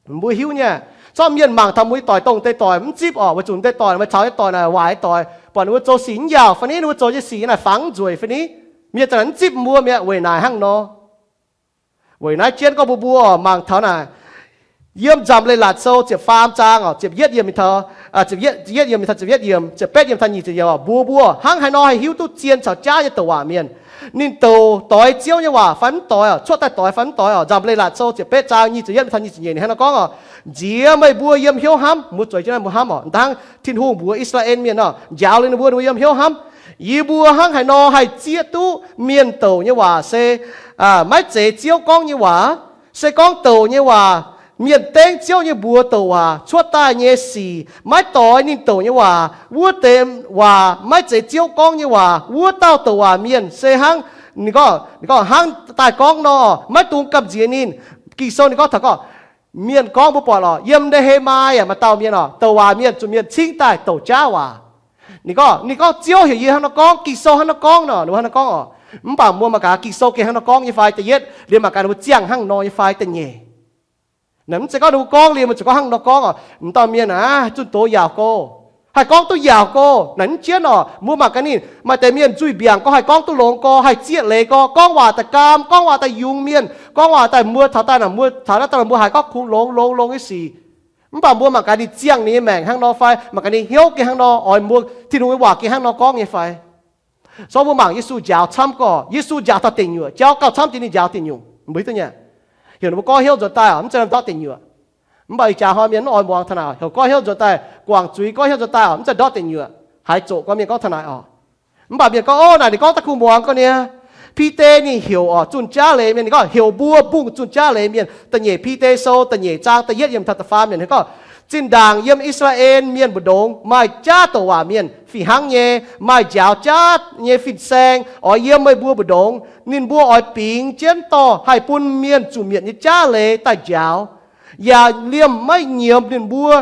mbuo hiuv nyei. Zorqv mienh mangc taux mbuo nyei doic dongh deix doic mv zipv oc, weic zuqc deix doic, meih caux nyei doic naaic waaic doic, buatc ninh mbuo zoux sic mv yaauc fai ni, ninh mbuo zoux nyei sic naaic fangx nzueic fai ni, mienh za'naaic mv zipv mbuo mi'aqv. Weic naaiv hnangv nor. Weic naaiv jienv gorngv mbuo mbuo mangc taux naaic, yiem Nzamc Leiz-Latc Sou ziepc faam zaang oc, ziepc yietv yiemc mingh taux, ziepc yietv yiemc mingh taux ziepc yietv yiemc, ziepc betv yiemc taux nyic ziepc yiemc oc, mbuox mbuo hnangv haaix nor haih hiuv duqv zien caux jaav nyei douc waac mienh. Ninh douc doix Ziouv nyei waac fai mv doix oc, cuotv daaih doix fai mv doix oc. Nzamc Leiz-Latc Sou ziepc betv zaang nyic ziepc yietv mingh taux nyic ziepc nyeic ninh hnangv nor gorngv oc, nziex meih mbuo yiem hnyouv hnamv. Mbuo zueiz jienv naaiv mbuo hnamv oc, hnangv Tin-Hungh mbuox I^saa^laa^en Mienh oc, njaaux liuz ninh mbuo, ninh mbuo yiem hnyouv hnamv. Yie mbuo hnangv haaix nor haih zieqv duqv mienh douc nyei waac se maiv zeiz Ziouv gorngv nyei waac? Se gorngv douc nyei waac, mienh dengv Ziouv nyei mbuox douc waac cuotv daaih nyei sic maiv doix ninh douc nyei waac, wuov deix waac maiv zeiz Ziouv gorngv nyei waac. Wuov dauh douc waac mienh se hnangv, ninh gorngv, ninh gorngv hnangv daaih gorngv nor, maiv dungx gamh nziex ninh. Ging-Sou ninh gorngv taux gorngv, mienh gorngv mbuo buatc lorqc, yiem Ne^he^mai maaih dauh mienh oc, douc waac mienh, zuqc mienh cingv daaih douc jaav waac. Ninh gorngv, ninh gorngv Ziouv heuc yie hnangv nor gorngv, Ging-Sou hnangv nor gorngv nor, ninh hnangv nor gorngv oc. Mv baac mbuo mangc gaax Ging-Sou gengh hnangv nor gorngv nyei fai da'yietv, liemh mangc gaax ninh mbuo ziangh hnangv nor nyei fai da'nyeic. Naaic mv zeiz gorngv ninh mbuo gorngv liemh mbuo zuqc gorngv hnangv nor gorngv oc. M'dauh mienh aac, zunh doz yaauc go, haih gorngv duqv yaauc go. Naaic mv jienv oc, mbuo mangc gaax ninh, maaih deix mienh nzuih mbiaangc gorngv haih gorngv duqv longx gorx, haih zieqv leiz gorx, gorngv waac daaih gaam, gorngv waac daaih yungz mienh, gorngv waac daaih mbuo taux daaih naaic mbuo taux naaiv daaih mbuo haiz gorngv kungx longx longx longx nyei sic. Mv baac mbuo mangc gaax ninh ziangh ninh nyei maengc hnangv nor fai, mangc gaax ninh hnyouv gengh hnangv nor, oix mbuo Tin-Hungh nyei waac gengh hnangv nor gorngv nyei fai. Zorqv mbuo mangc Yesu njaaux camv gorx, Yesu njaaux taux deic nyuoqc, jauv gauh camv jiex ninh njaaux deic nyuoqc, mbuo hiuv duqv nyei. Heuc ninh mbuo goiv hnyouv nzuonx daaih oc, mv zeiz ndortv deic nyuoqc. Mv baac ih jaax hnoi mienh mv oix muangx taux naaic, heuc goiv hnyouv nzuonx daaih, guangc zuiz goiv hnyouv nzuonx daaih oc, mv zeiz ndortv deic nyuoqc, haiz zoqc gorngv mienh gorngv taux naaic oc. Mv baac mienh gorngv, ov, naaic ninh gorngv daaih kuh muangx gorngv niaa. Bide ninh heuc oc, zunh jaav leiz mienh, ninh gorngv heuc mbuo mbungh zunh jaav leiz mienh. Da'nyeic Bide Sou da'nyeic zaang da'yietv yiemc taux da'faam yiemc gorngv, zinh ndaangc yiem I^saa^laa^en Mienh mbu'ndongx maaih jaav douc waac mienh fih hnangv nyei, maaih njaaux jaav nyei fin-saeng oix yiem meih mbuo mbu'ndongx. Ninh mbuo oix bingx jienv dorh haih bun mienh zuqc mietc nyei jaav leiz daaih njaaux, yaac liemh maiv nyiemc ninh mbuo,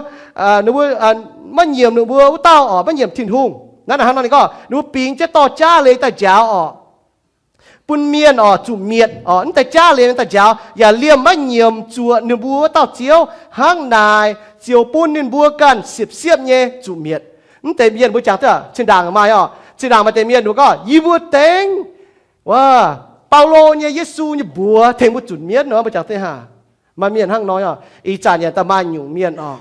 maiv nyiemc ninh mbuo wuov dauh oc, maiv nyiemc Tin-Hungh. Naaiv hnangv nor ninh gorngv ninh mbuo bingx jienv dorh jaav leiz daaih njaaux oc, bun mienh oc zuqc mietc oc, mv deix jaav leiz mienh daaih njaaux, yaac liemh maiv nyiemc zuqc ninh mbuo wuov dauh Ziouv. Hnangv naaic ziouc bun ninh mbuo ganh siepv-siepv nyei zuqc mietc. Mv deix mienh mbuo jangx duqv zinh ndaangc maaih oc, zinh ndaangc maaih deix mienh mbuo gorngv, yie mbuo dengv wuov Baulo nyei Yesu nyei mbuox tengx mbuo zunc mienv nor, mbuo jangx deix hnangv. Maaih mienh hnangv nor, ih zanc yaac daaih maaih nyungc mienh oc.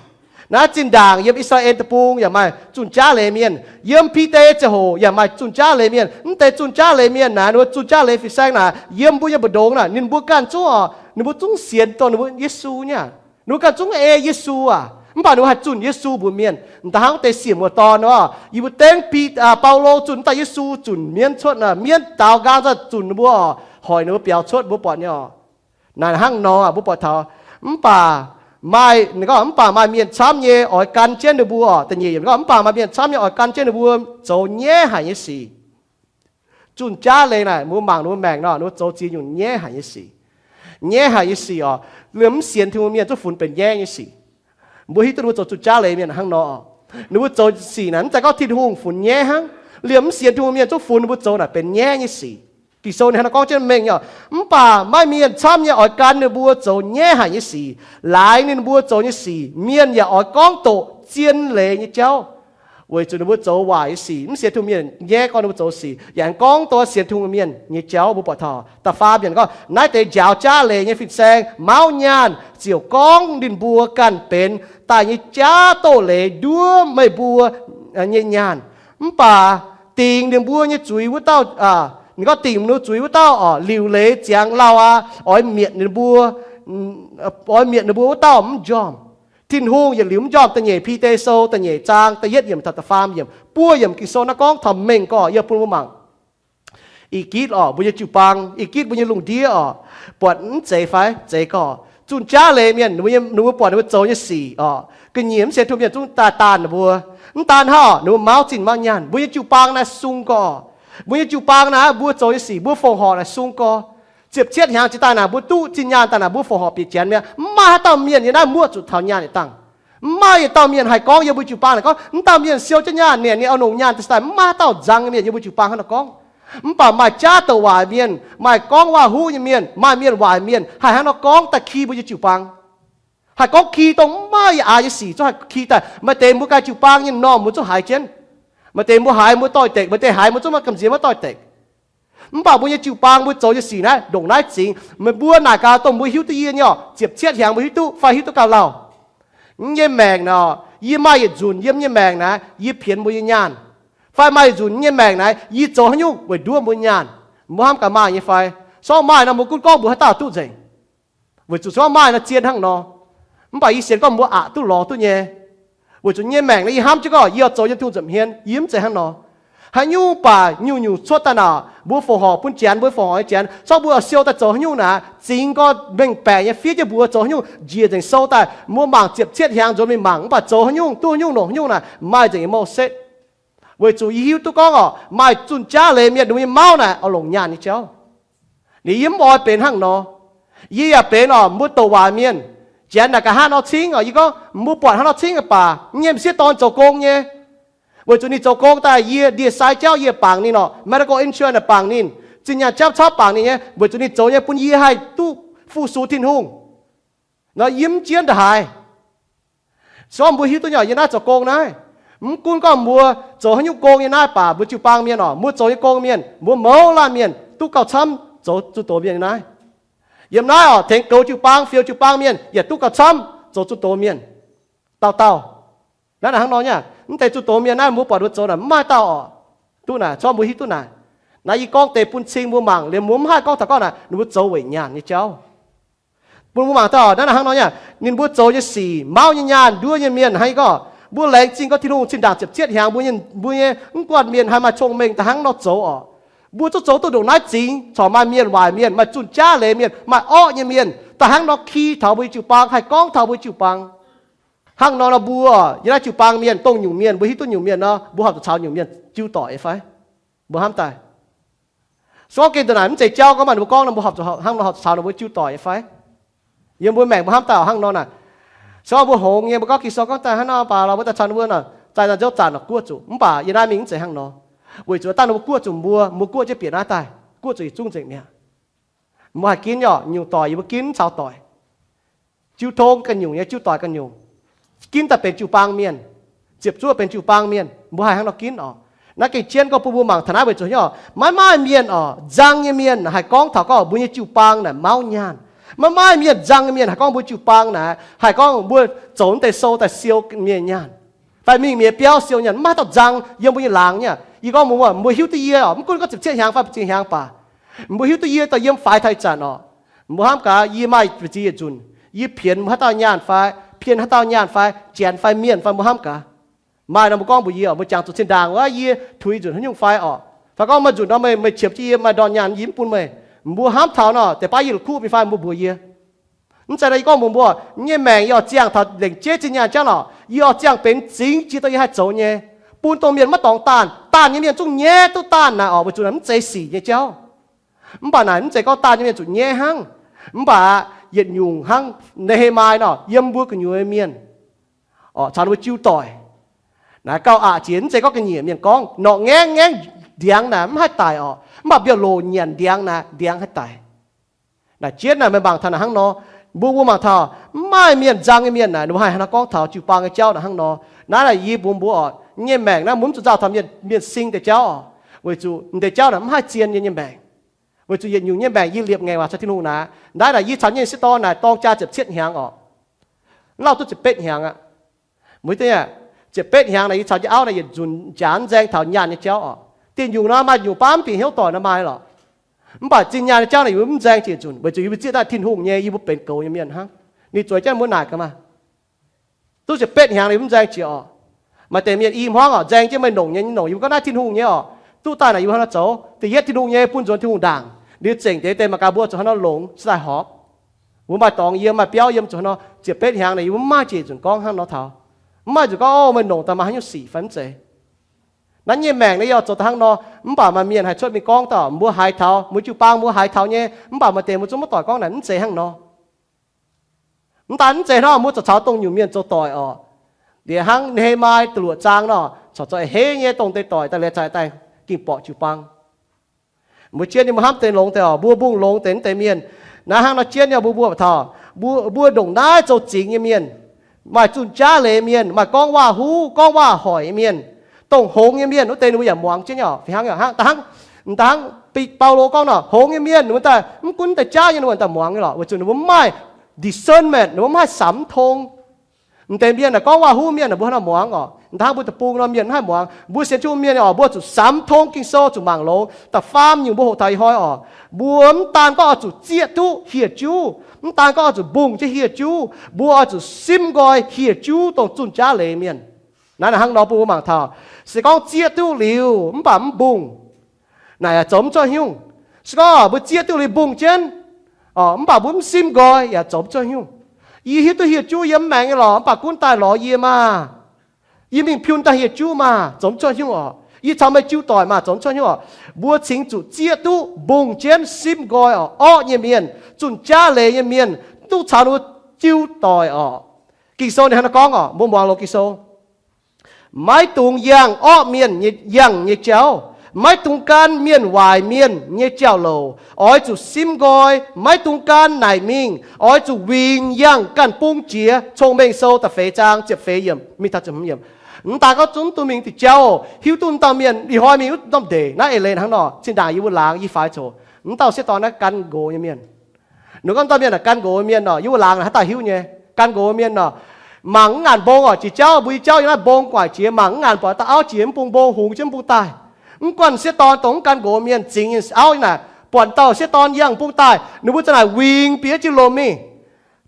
Naaiv zinh ndaangc yiem I^saa^laa^en Deic-Bung yaac maaih zunh jaav leiz mienh. Yiem Bide ziangh hoc yaac maaih zunh jaav leiz mienh. Mv deix zunh jaav leiz mienh naaic, ninh mbuo zunh jaav leiz fin-saeng naaic, yiem mbuo nyei mbu'ndongx naaic, ninh mbuo ganh zungv oc, ninh mbuo zungv sienx dongh ninh mbuo Yesu nyei. Ninh mbuo ganh zungv ei Yesu aac, mv baac ninh mbuo haih zunh Yesu mbuox mienh. Da'hnangv wuov deix siemc wuov dorn nor, yie mbuo dengv Bi, Baulo zunh daaih Yesu zunc mienv cuotv, mienv daaux nqaang zunc ninh mbuo oc, hoic ninh mbuo biaux cuotv mbuo buatc nyei oc. Naaic hnangv nor mbuo buatc taux, mv baac maaih, ninh gorngv, mv baac maaih mienh camv nyei oix gan jienv ninh mbuo oc. Da'nyeic yiemc gorngv, mv baac maaih mienh camv nyei oix gan jienv ninh mbuo zoux nyaiv haic nyei sic. Zunh jaav leiz naaic, mbuo mangc ninh mbuo maengc nor, ninh mbuo zoux ziex nyungc nyaiv haic nyei sic. Nyaiv haic nyei sic oc, liemh mv sienx Tin-Hungh mienh zungv funx benx nyaiv nyei sic. Mbuo hiuv duqv ninh mbuo zoux zunh jaav leiz mienh hnangv nor. Ninh mbuo zoux sic naaic mv zeiz gorngv Tin-Hungh funx nyaiv hnangv. Liemh mv sienx Tin-Hungh mienh zungv funx ninh mbuo zoux naaic benx nyaiv nyei sic. Ging-Sou ninh hnangv nor gorngv jienv mengh nyei oc, mv baac maaih mienh camv nyei oix gan ninh mbuo zoux nyaiv haic nyei sic. Laaix ninh mbuo zoux nyei sic, mienh yaac oix gorngv doqc zien leiz nyei jauv. Weic zuqc ninh mbuo zoux waaic nyei sic, mv sienx Tin-Hungh mienh nyaiv gorngv ninh mbuo zoux sic, yaac aengx gorngv doqc sienx Tin-Hungh mienh nyei jauv. Mbuo buatc taux da'faam yiemc gorngv, naaiv deix njaaux jaav leiz nyei fin-saeng mauv nyaanh ziouc gorngv ninh mbuo ganh benx daaih nyei jaav doz-leiz nduov meih mbuo nyei nyaanh. Mv baac dingc ninh mbuo nyei zuiz wuov dauh, ninh gorngv dingc ninh mbuo zuiz wuov dauh oc, liuc leiz ziangx lauh aqv, oix mietc ninh mbuo, oix mietc ninh mbuo wuov dauh mv njormh. Tin-Hungh yietc liuz mv njormh. Da'nyeic Bide Sou da'nyeic zaang da'yietv yiemc taux da'faam yiemc, buo yiemc Ging-Sou naaiv gorngv taux mengh gorx yie bun mbuo mangc. Ih gitv oc, mbuo nyei jiu-baang, ih gitv mbuo nyei lungh ndiev oc, buatc mv zeiz fai? Zeiz gorx. Zunh jaav leiz mienh, ninh mbuo buatc ninh mbuo zoux nyei sic oc, ga'nyiec mv sienx Tin-Hungh mienh zungv daaih daanh ninh mbuo. Mv daan hnangv, ninh mbuo mauv zinh mauv nyaanh. Mbuo nyei jiu-baang naaiv sung gorx. Mbuo nyei jiu-baang naaiv mbuo zoux nyei sic, mbuo fongc horc naaic sung gorx. Ziepc cietv hnyangx jiex daaih naaic mbuo duqv zinh nyaanh daaih naaic mbuo fongc horc bieqc janx mi'aqv. Mv maaih haaix dauh mienh yiem naaiv muoqv zuqc taux nyaanh yietc dangh. Mv maaih yietc dauh mienh haih gorngv yiem mbuo jiu-baang naaic gorngv, mv dauh mienh siou jienv nyaanh, ninh oix longc nyaanh daaih. Mv maaih haaix dauh nzang nyei mienh yiem mbuo jiu-baang hnangv nor gorngv. Mv baac maaih jaav douc waaic mienh, maaih gorngv waac-huv nyei mienh, maaih mienh waaic mienh haih hnangv nor gorngv daaih ki mbuo nyei jiu-baang. Haih gorngv ki dongh mv maaih yaac aax nyei sic zungv haih ki daaih. Maaih deix mbuo ganh jiu-baang nyei normh mbuo zungv haiz jienv. Maaih deix mbuo haiz mbuo doix-dekc, maaih deix haiz mbuo zungv maiv gamh nziex maiv doix-dekc. Mv baac mbuo nyei jiu-baang mbuo zoux nyei sic naaiv ndongc naaiv zingx. Meih mbuo naaic gaax dongh mbuo hiuv duqv yie nyei oc, ziepc cietv hnyangx mbuo hiuv duqv fai hiuv duqv gauh lauh. Mv nyei maengc naaic, yie maaih yietc nzunc yiem nyei maengc naaiv, yie pienx mbuo nyei nyaanh. Fai maaih yietc nzunc nyei maengc naaiv, yie zoux haaix nyungc weic nduov mbuo nyaanh. Mbuo hnamv gaax maaih nyei fai? Sorng maaih nor mbuo gunv gorngv mbuo haaix dauh duqv nzengc. Weic zuqc sorng maaih nor zien hnangv nor. Mv baac yie sienx gorngv mbuo aqc duqv lorz duqv nyei. Weic zuqc nyei maengc naaiv yie hnamv jienv gorngv yie oix zoux yiem Tin-Hungh nza'hmien, yie mv zeiz hnangv nor. Haaix nyungc baac nyungc-nyungc cuotv daaih naaic, mbuo fongc horc bun janx, mbuo fongc horc nyei janx, sorng mbuo oix siou daaih zoux haaix nyungc naaic, zingx gorx mengh baeqc nyei fiev jienv mbuox zoux haaix nyungc, njiec nzengc sou daaih, mbuo mangc ziepc cietv hnyangx nzuonx mingh mangc, mv baac zoux haaix nyungc duqv haaix nyungc longc haaix nyungc naaic, maaih nzengc nyei mouh setv. Weic zuqc yie hiuv duqv gorngv oc, maaih zunh jaav leiz mienh ninh mbuo nyei mauv naaic oix longc nyaanh nyei jauv. Ninh yie mv oix benx hnangv nor. Yie yaac benx oc, mbuo douc waac mienh. Janx naaic gaax hnangv nor cingv oc, yie gorngv mbuo buatc hnangv nor cingv baac nyei m'sieqv dorn zoux gong nyei. Weic zuqc ninh zoux gong daaih yie ndie-sai jauv yie bangc ninh oc, medical insurance bangc ninh, zinh nyaanh jauv camv bangc ninh nyei, weic zuqc ninh zoux nyei bun yie haih duqv fu-sux Tin-Hungh. Nor yie mv jienv ndongc haaix. Sorng mbuo hiuv duqv nyei, yie naaiv zoux gong naaiv, mv gunv gorngv mbuo zoux haaix nyungc gong nyei naaiv baac mbuo jiu-baang mienh oc, mbuo zoux nyei gong mienh, mbuo mouz laanh mienh duqv gauh camv zoux zunh doz mienh nyei naaiv. Yiem naaiv oc, tengx goux jiu-baang, fioux jiu-baang mienh yaac duqv gauh camv zoux zunh doz mienh. Dauh dauh. Naaiv naaic hnangv nor nyei, mv deix zunh doz mienh naaiv mbuo buatc mbuo zoux naaic mv maaih dauh oc, duqv naaic, corc mbuo hiuv duqv naaic. Naaiv yie gorngv deix bun cing mbuo mangc, liemh mbuo mv haih gorngv taux gorngv naaic ninh mbuo zoux weic nyaanh nyei jauv. Bun mbuo mangc dauh naaiv naaic hnangv nor nyei, ninh mbuo zoux nyei sic, mauv nyei nyaanh, nduov nyei mienh hnangv. Yie gorngv mbuo laengz zingh gorngv Tin-Hungh zinh ndaangc ziepc cietv hnyangx mbuo, mbuo nyei mv guanh mienh haih maaih cong-mengh da'hnangv nor zoux oc. Mbuo zungv zoux duqv ndongc naaiv zingx, corc maaih mienh waaic mienh, maaih zunh jaav leiz mienh, maaih orqv nyei mienh da'hnangv nor ki taux mbuo nyei jiu-baang, haih gorngv taux mbuo nyei jiu-baang. Hnangv nor nor mbuo yiem naaiv jiu-baang mienh, dongh nyungc mienh mbuo hiuv duqv nyungc mienh nor, mbuo horpc zuqc caux nyungc mienh jiu doic fai? Mbuo hnamv daaih. Se gorngv gengh ndongc naaic mv zeiz jauv gorngv maaih ninh mbuo gorngv nor, mbuo horpc zuqc hnangv nor horpc zuqc caux ninh mbuo jiu doic fai? Yiem mbuo maengc mbuo hnamv daaih hnangv nor naaic. Se gorngv mbuo hongx nyei, mbuo gorngv Ging-Sou gorngv daaih hnangv nor baac lorz mbuo daaih caux ninh mbuo naaic, zaaih naaic nziouv zanc naaic guoqv zuqc. Mv baac yiem naaiv mingh mv zeiz hnangv nor. Weic zuqc dangh ninh mbuo guoqv zuqc mbuo, mbuo guoqv jienv bieqc naaiv daaih, guoqv zuqc yietc zungv nzengc mi'aqv. Mbuo haih ginv nyei oc, nyungc doic yiex mbuo ginv caux doic. Jiu tong ganh nyungc nyei, jiu doic ganh nyungc. Ginv daaih benx jiu-baang mienh, ziepc zuoqv benx jiu-baang mienh, mbuo haih hnangv nor ginv oc. Naaiv gengh jienv gorngv bun mbuo mangc taux naaiv weic zuqc nyei oc, maiv maaih mienh oc, nzang nyei mienh haih gorngv taux gorngv mbuo nyei jiu-baang naaic mauv nyaanh. Maiv maaih mienh nzang nyei mienh haih gorngv mbuo jiu-baang naaic haih gorngv mbuo zoux deix sou daaih siou mienh nyaanh, fai mingh mienh biauv siou nyaanh. Maiv maaih dauh nzang yiem mbuo nyei laangz nyei. Yie gorngv mbuo, mbuo hiuv duqv yie oc, mv gunv gorngv ziepc cietv hnyangx fai ziepc hnyangx baac, mbuo hiuv duqv yie dorh yiem faix taux ih zanc oc, mbuo hnamv gaax yie maaih ziex yietc nzunc, yie pienx haaix dauh nyaanh fai, pienx haaix dauh nyaanh fai, janx fai mienh fai, mbuo hnamv gaax. Maaih nor mbuo gorngv mbuox yie oc, mbuo jangx zuqc zinh ndaangc wuov yie tuix nzunc haaix nyungc fai oc, fai gorngv maaih nzunc nor meih, meih qiemx jienv yie maaih ndorn nyaanh yie mv bun meih. Mbuo hnamv taux nor, deix baav yie la'kuqv mingh fai mbuo mbuox yie. Mv zeiz nor yie gorngv mbuox mbuo, yie nyei maengc yie oix ziangh taux lengc jeiv zinh nyaanh jauv lorqc, yie oix ziangh benx zingx jiex dongh yie haih zoux nyei, bun dongh mienh maiv dorngx daanh. Daanh nyei mienh zungv nyaiv duqv daanh naaic oc, weic zuqc naaic mv zeiz sic nyei jauv. Mv baac naaic mv zeiz gorngv daanh nyei mienh zuqc nyaiv hnangv. Mv baac yietc nyungc hnangv Ne^he^mai nor, yiem mbuo gu'nyuoz mienh oc, caux ninh mbuo jiu doic. Naaiv gauh aqc jiex, mv zeiz gorngv ga'nyiec mienh gorngv norqc ngaengv ngaengv ndiangx naaic mv haih daic oc, mv baac mbiauh loc nyanc ndiangx naaic ndiangx haih daic. Naaic jienv naaic meih mangc taux naaic hnangv nor, mbuo, mbuo mangc taux mv maaih mienh nzang nyei mienh naaic ninh mbuo haih hnangv nor gorngv taux jiu-baang nyei jauv naaic hnangv nor. Naaiv naaic yie mbuox mbuo oc, yie nyei maengc naaiv mbuo mv zuqc nzauh taux mienh, mienh sing deix jauv oc, weic zuqc m'deix jauv naaic mv haih zien yie nyei maengc. Weic zuqc yietc nyungc nyei maengc yie liepc ngaengc waac caux Tin-Hungh naaic. Naaiv naaic yie caux nyei sieqv dorn naaic dorng jaa ziepc cietv hnyangx oc, lauh duqv ziepc betv hnyangx aqv. Mbuo ziepc betv hnyangx naaic yie caux jienv auv naaiv yietc nzunc jaax nzaeng taux nyaanh nyei jauv oc. Dieh nyungc nor maaih nyungc baav mv bieqc hnyouv doic nor maaih lorqc. Mv baac zinh nyaanh nyei jauv naaic yie mbuo mv nzaeng jiex nzunc, weic zuqc yie mbuo zieqv daaih Tin-Hungh nyei, yie mbuo benx goux nyei mienh hnangv. Ninh zueiz jienv mbuo naaic gaax maah, duqv ziepc betv hnyangx naaic yie mbuo mv nzaeng jiex oc. Maaih deix mienh i hmuangv oc, nzaeng jienv meih nongc nyei, nongc yie mbuo gorngv naaiv Tin-Hungh nyei oc. Duqv daaih naaic yie mbuo hnangv nor zoux, da'yietv Tin-Hungh nyei bun nzuonx Tin-Hungh ndaangc. Liuz zengc deix deix mangc gaax mbuo zuqc hnangv nor longx cingx daaih horpc. Mbuo maaih dorngx yiem, maaih biauv yiem, zuqc hnangv nor ziepc betv hnyangx naaic yie mbuo mv maaih jiex nzunc gorngv hnangv nor taux. Mv maaih nzunc gorngv, o, meih nongc daaih maaih haaix nyungc sic fai mv zeiz. Naaiv nyei maengc naaiv yie oix zoux daaih hnangv nor, mv baac maaih mienh haih cuotv mingh gorngv dauh mbuo haiz taux, mbuo jiu-baang mbuo haiz taux nyei, mv baac maaih deix mbuo zungv maiv doic gorngv naaic mv zeiz hnangv nor. Mv daan mv zeiz hnangv, mbuo zoux caux dongh nyungc mienh zoux doic oc. Liuz hnangv Ne^he^mai da'luoqc zaang nor, caux zoux a'hneiv nyei dongh deix doic daaih liuz caux daaih ging borqc jiu-baang. Mbuo jienv nyei mbuo hnamv deix longx deix oc, mbuo mbungh longx deix mv deix mienh. Naaiv hnangv nor jienv nyei mbuo mbuo taux, mbuo, mbuo ndongc naaiv zoux zingx nyei mienh, maaih zunh jaav leiz mienh, maaih gorngv waac-huv, gorngv waac-hoic nyei mienh, dongh hngongx nyei mienh, wuov deix ninh mbuo yaac muangx jienv nyei oc. Fih hnangv, hnangv, hnangv, hnangv Baulo gorngv nor, hngongx nyei mienh ninh mbuo daaih mv gunv deix jaav nyei ninh mbuo daaih muangx nyei lorqc, weic zuqc ninh mbuo mv maaih discernment, ninh mbuo mv haih samx mv tong. M'deix mienh naaic gorngv waac-huv mienh naaic mbuo hnangv nor muangx oc. M'daaih hnangv mbuo deic-bung nor mienh mv haih muangx. Mbuo sienx Tin-Hungh mienh oc, mbuo zuqc samx mv tong Ging-Sou, zuqc mangc longx. Da'faam nyungc mbuo hoqc taux ih hnoi oc, mbuo mv daan gorngv oix zuqc zieqv duqv hieh juv, mv daan gorngv oix zuqc mbungh jienv hieh juv, mbuo oix zuqc simv nqoi hieh juv dongh zunh jaav leiz mienh. Naaiv naaic hnangv nor bun mbuo mangc taux, se gorngv zieqv duqv liuz mv baac mv mbungh, naaic yaac zoux mv cuotv nyungc. Se gorngv mbuo zieqv duqv liuz mbungh jienv, mv baac mbuo mv simv nqoi yaac zoux mv cuotv nyungc. Yie hiuv duqv hieh juv yiem mv maengx nyei lorqc, mv baac gunv daaih lorz yie maah! Yie mingh piun daaih hieh juv maah! Zoux mv cuotv nyungc oc. Yie caux meih jiu doic maah! Zoux mv cuotv nyungc oc. Mbuo cingx zuqc zieqv duqv mbungh jienv simv nqoi oc, orqv nyei mienh, zunh jaav leiz nyei mienh, duqv caux ninh mbuo jiu doic oc. Ging-Sou ninh hnangv naaiv gorngv oc, mbuo muangx loz Ging-Sou. Maiv dungx yangh orqv mienh yangh nyei jauv. Maiv dungx gan mienh waaic mienh nyei jauv-louc. Oix zuqc simv nqoi. Maiv dungx gan naaic mingh. Oix zuqc wingx yangh ganh bung jiex. Cong-Mengh Sou da'feix zaang ziepc feix yiemc mingh taux ziepc hmz yiemc. Mv daan gorngv zungv duqv mingh diuh jauv, hiuv duqv m'dauh mienh ih hnoi mingh wuov norm ndeic naaiv eix leiz hnangv nor, zinh ndaangc yie mbuo laangz yie faix coc. M'dauh sieqv dorn naaiv gan nqox nyei mienh. Ninh gorngv m'dauh mienh naaic gan nqox mienh nor, yie mbuo laangz haaix dauh hiuv nyei? Gan nqox mienh nor, mangc mv ngaanc mbong oc, jiex jauv mbuo nyei jauv yiem naaiv mbong guangc jiex, mangc mv ngaanc buatc dauh auv jiex mv bung mbong hungx jienv mv bung daaih. Mv guanh sieqv dorn dongh mv gan nqox mienh zingx nyei auv naaic, buatc dauh sieqv dorn yangh bung daaih, ninh mbuo za'naaic wingx bieqc jiex lomc mingh.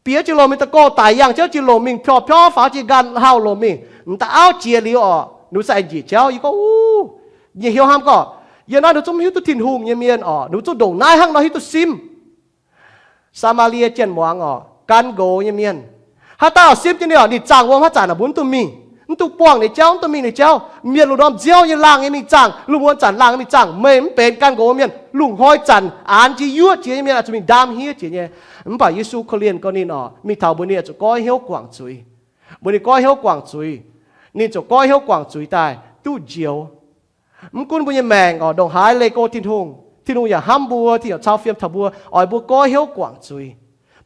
Bieqc jiex lomc mingh, da'gorx daic yangh jienv jiex lomc mingh, pior pior faaux jiex nqaanh hauh lomc mingh. M'dauh auv jiex liuz oc, ninh mbuo za'naaic njiec jauv. Yie gorngv, uv, nyei hnyouv hnamv gorngv, yie naaiv ninh zungv mv hiuv duqv Tin-Hungh nyei mienh oc, ninh mbuo zungv ndongc naaiv hnangv nor hiuv duqv simv. Saa^maa^lie Janx muangx oc, gan nqox nyei mienh. Haaix dauh simv jienv ninh oc, ninh zaangh wuom haaix zanc mbuo mv duqv mingh, mv duqv buangh ninh jauv, mv duqv mingh ninh jauv. Mienh lungh ndorm nziouv nyei laangh nyei mingh zaangh, lungh muonz zanc laangh nyei mingh zaangh. Meih mv benx gan nqox mienh. Lungh hnoi zanc aanx jiex yuoqv jiex nyei mienh oix zuqc mingh ndaam hniev jiex nyei. Mv baac Yesu korv-lienh gorngv ninh oc, mingh taux mbuo ninh oix zuqc goiv hnyouv guangc zuiz. Mbuo ninh goiv hnyouv guangc zuiz. Ninh ziouc goiv hnyouv guangc zuiz daaih duqv njoux. Mv gunv mbuo nyei maengc oc ndongc haaix leih go Tin-Hungh, Tin-Hungh yaac hnamv mbuo, Tin-Hungh yaac cau fiem taux mbuo, oix mbuo goiv hnyouv guangc zuiz.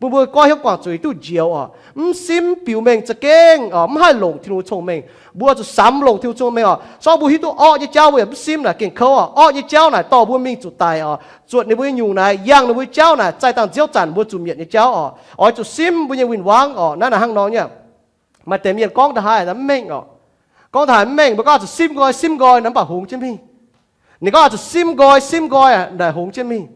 Bun mbuo goiv hnyouv guangc zuiz duqv njoux oc. Mv simv biux mengh za'gengh oc, mv haih longc Tin-Hungh nyei cong-mengh. Mbuo zuqc samx longc Tin-Hungh cong-mengh oc. Se gorngv mbuo hiuv duqv orqv nyei jauv, mbuo yaac mv simv naaic gengh kouv oc. Orqv nyei jauv naaic dorh mbuo mingh zuqc daic oc. Zuotc ninh mbuo nyei nyungc naaic, yangh ninh mbuo nyei jauv naaic, zaih dangh nziouv zanc mbuo zuqc mietc nyei jauv oc. Oix zuqc simv mbuo nyei win-wangv oc. Naaiv naaic hnangv nor nyei. Maaih deix mienh gorngv ndaaih haaix mv mengh oc. Gorngv ndaaih haaix mv mengh, mbuo gorngv oix zuqc simv nqoi, simv nqoi naaic mv baac hungx jienv mingh. Ninh gorngv oix zuqc simv nqoi, simv nqoi naaic hungx jienv mingh.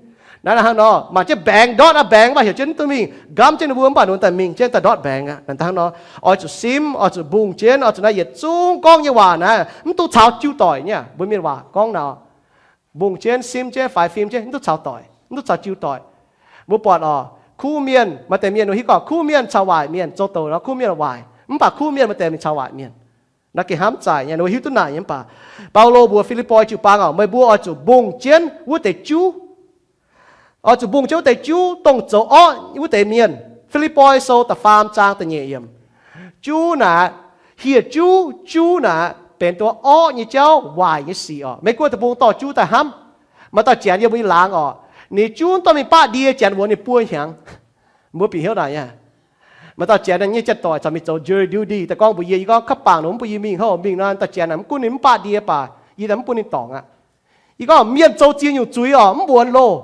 Naaiv hnangv nor, mangc jienv baengx ndortv aqv, baengx mv baac heuc jienv mv duqv mingh. Nqamv jienv ninh mbuo mv baac ninh daaih mingh jienv daaih ndortv baengx aqv. Naaiv hnangv nor, oix zuqc simv, oix zuqc mbungh jienv, oix zuqc naaiv yietc zungv gorngv nyei waac naaic mv duqv caux jiu doic nyei. Mbuo mienh waac gorngv naaic, mbungh jienv, simv jienv, faix fim jienv, mv duqv caux doic, mv duqv caux jiu doic. Mbuo buatc oc, kuv mienh, maaih deix mienh hiuv gorngv kuv mienh caux waaic mienh zoux douc nor, kuv mienh waaic, mv baac kuv mienh maaih deix mingh caux waaic mienh. Naaiv gengh hnamv zaaic nyei, ninh mbuo hiuv duqv naaic nyei mv baac, Baulo mbuox Fi^lipv^poi jiu-baang oc, meih mbuo oix zuqc mbungh jienv wuov deix juv. Oix zuqc mbungh jienv wuov deix juv, dongh zoux orqv wuov deix mienh. Fi^lipv^poi Sou da'faam zaang da'nyeic yiemc. Juv naaic, hieh juv, juv naaic benx duqv orqv nyei jauv, waaic nyei sic oc. Meih guoqv deic-bung dorh juv daaih hnamv. Maaih dauh janx yiem mbuo nyei laangz oc, ninh juv mv dorh mingh baqv ndie, janx wuonx ninh buo hnyangx. Mbuo bieqc hnyouv naaic nyei. Maaih dauh janx nyei janx-doic caux mingh zoux jury duty daaih gorngv mbuox yie, yie gorngv kaav bangc nor mv bun yie mingh. Hov, mingh nor dauh janx naaic mv gunv ninh mv baqv ndie baac yie mv bun ninh dorngc aqv. Yie gorngv mienh zoux ziex nyungc zuiz oc, mv wuonx loh.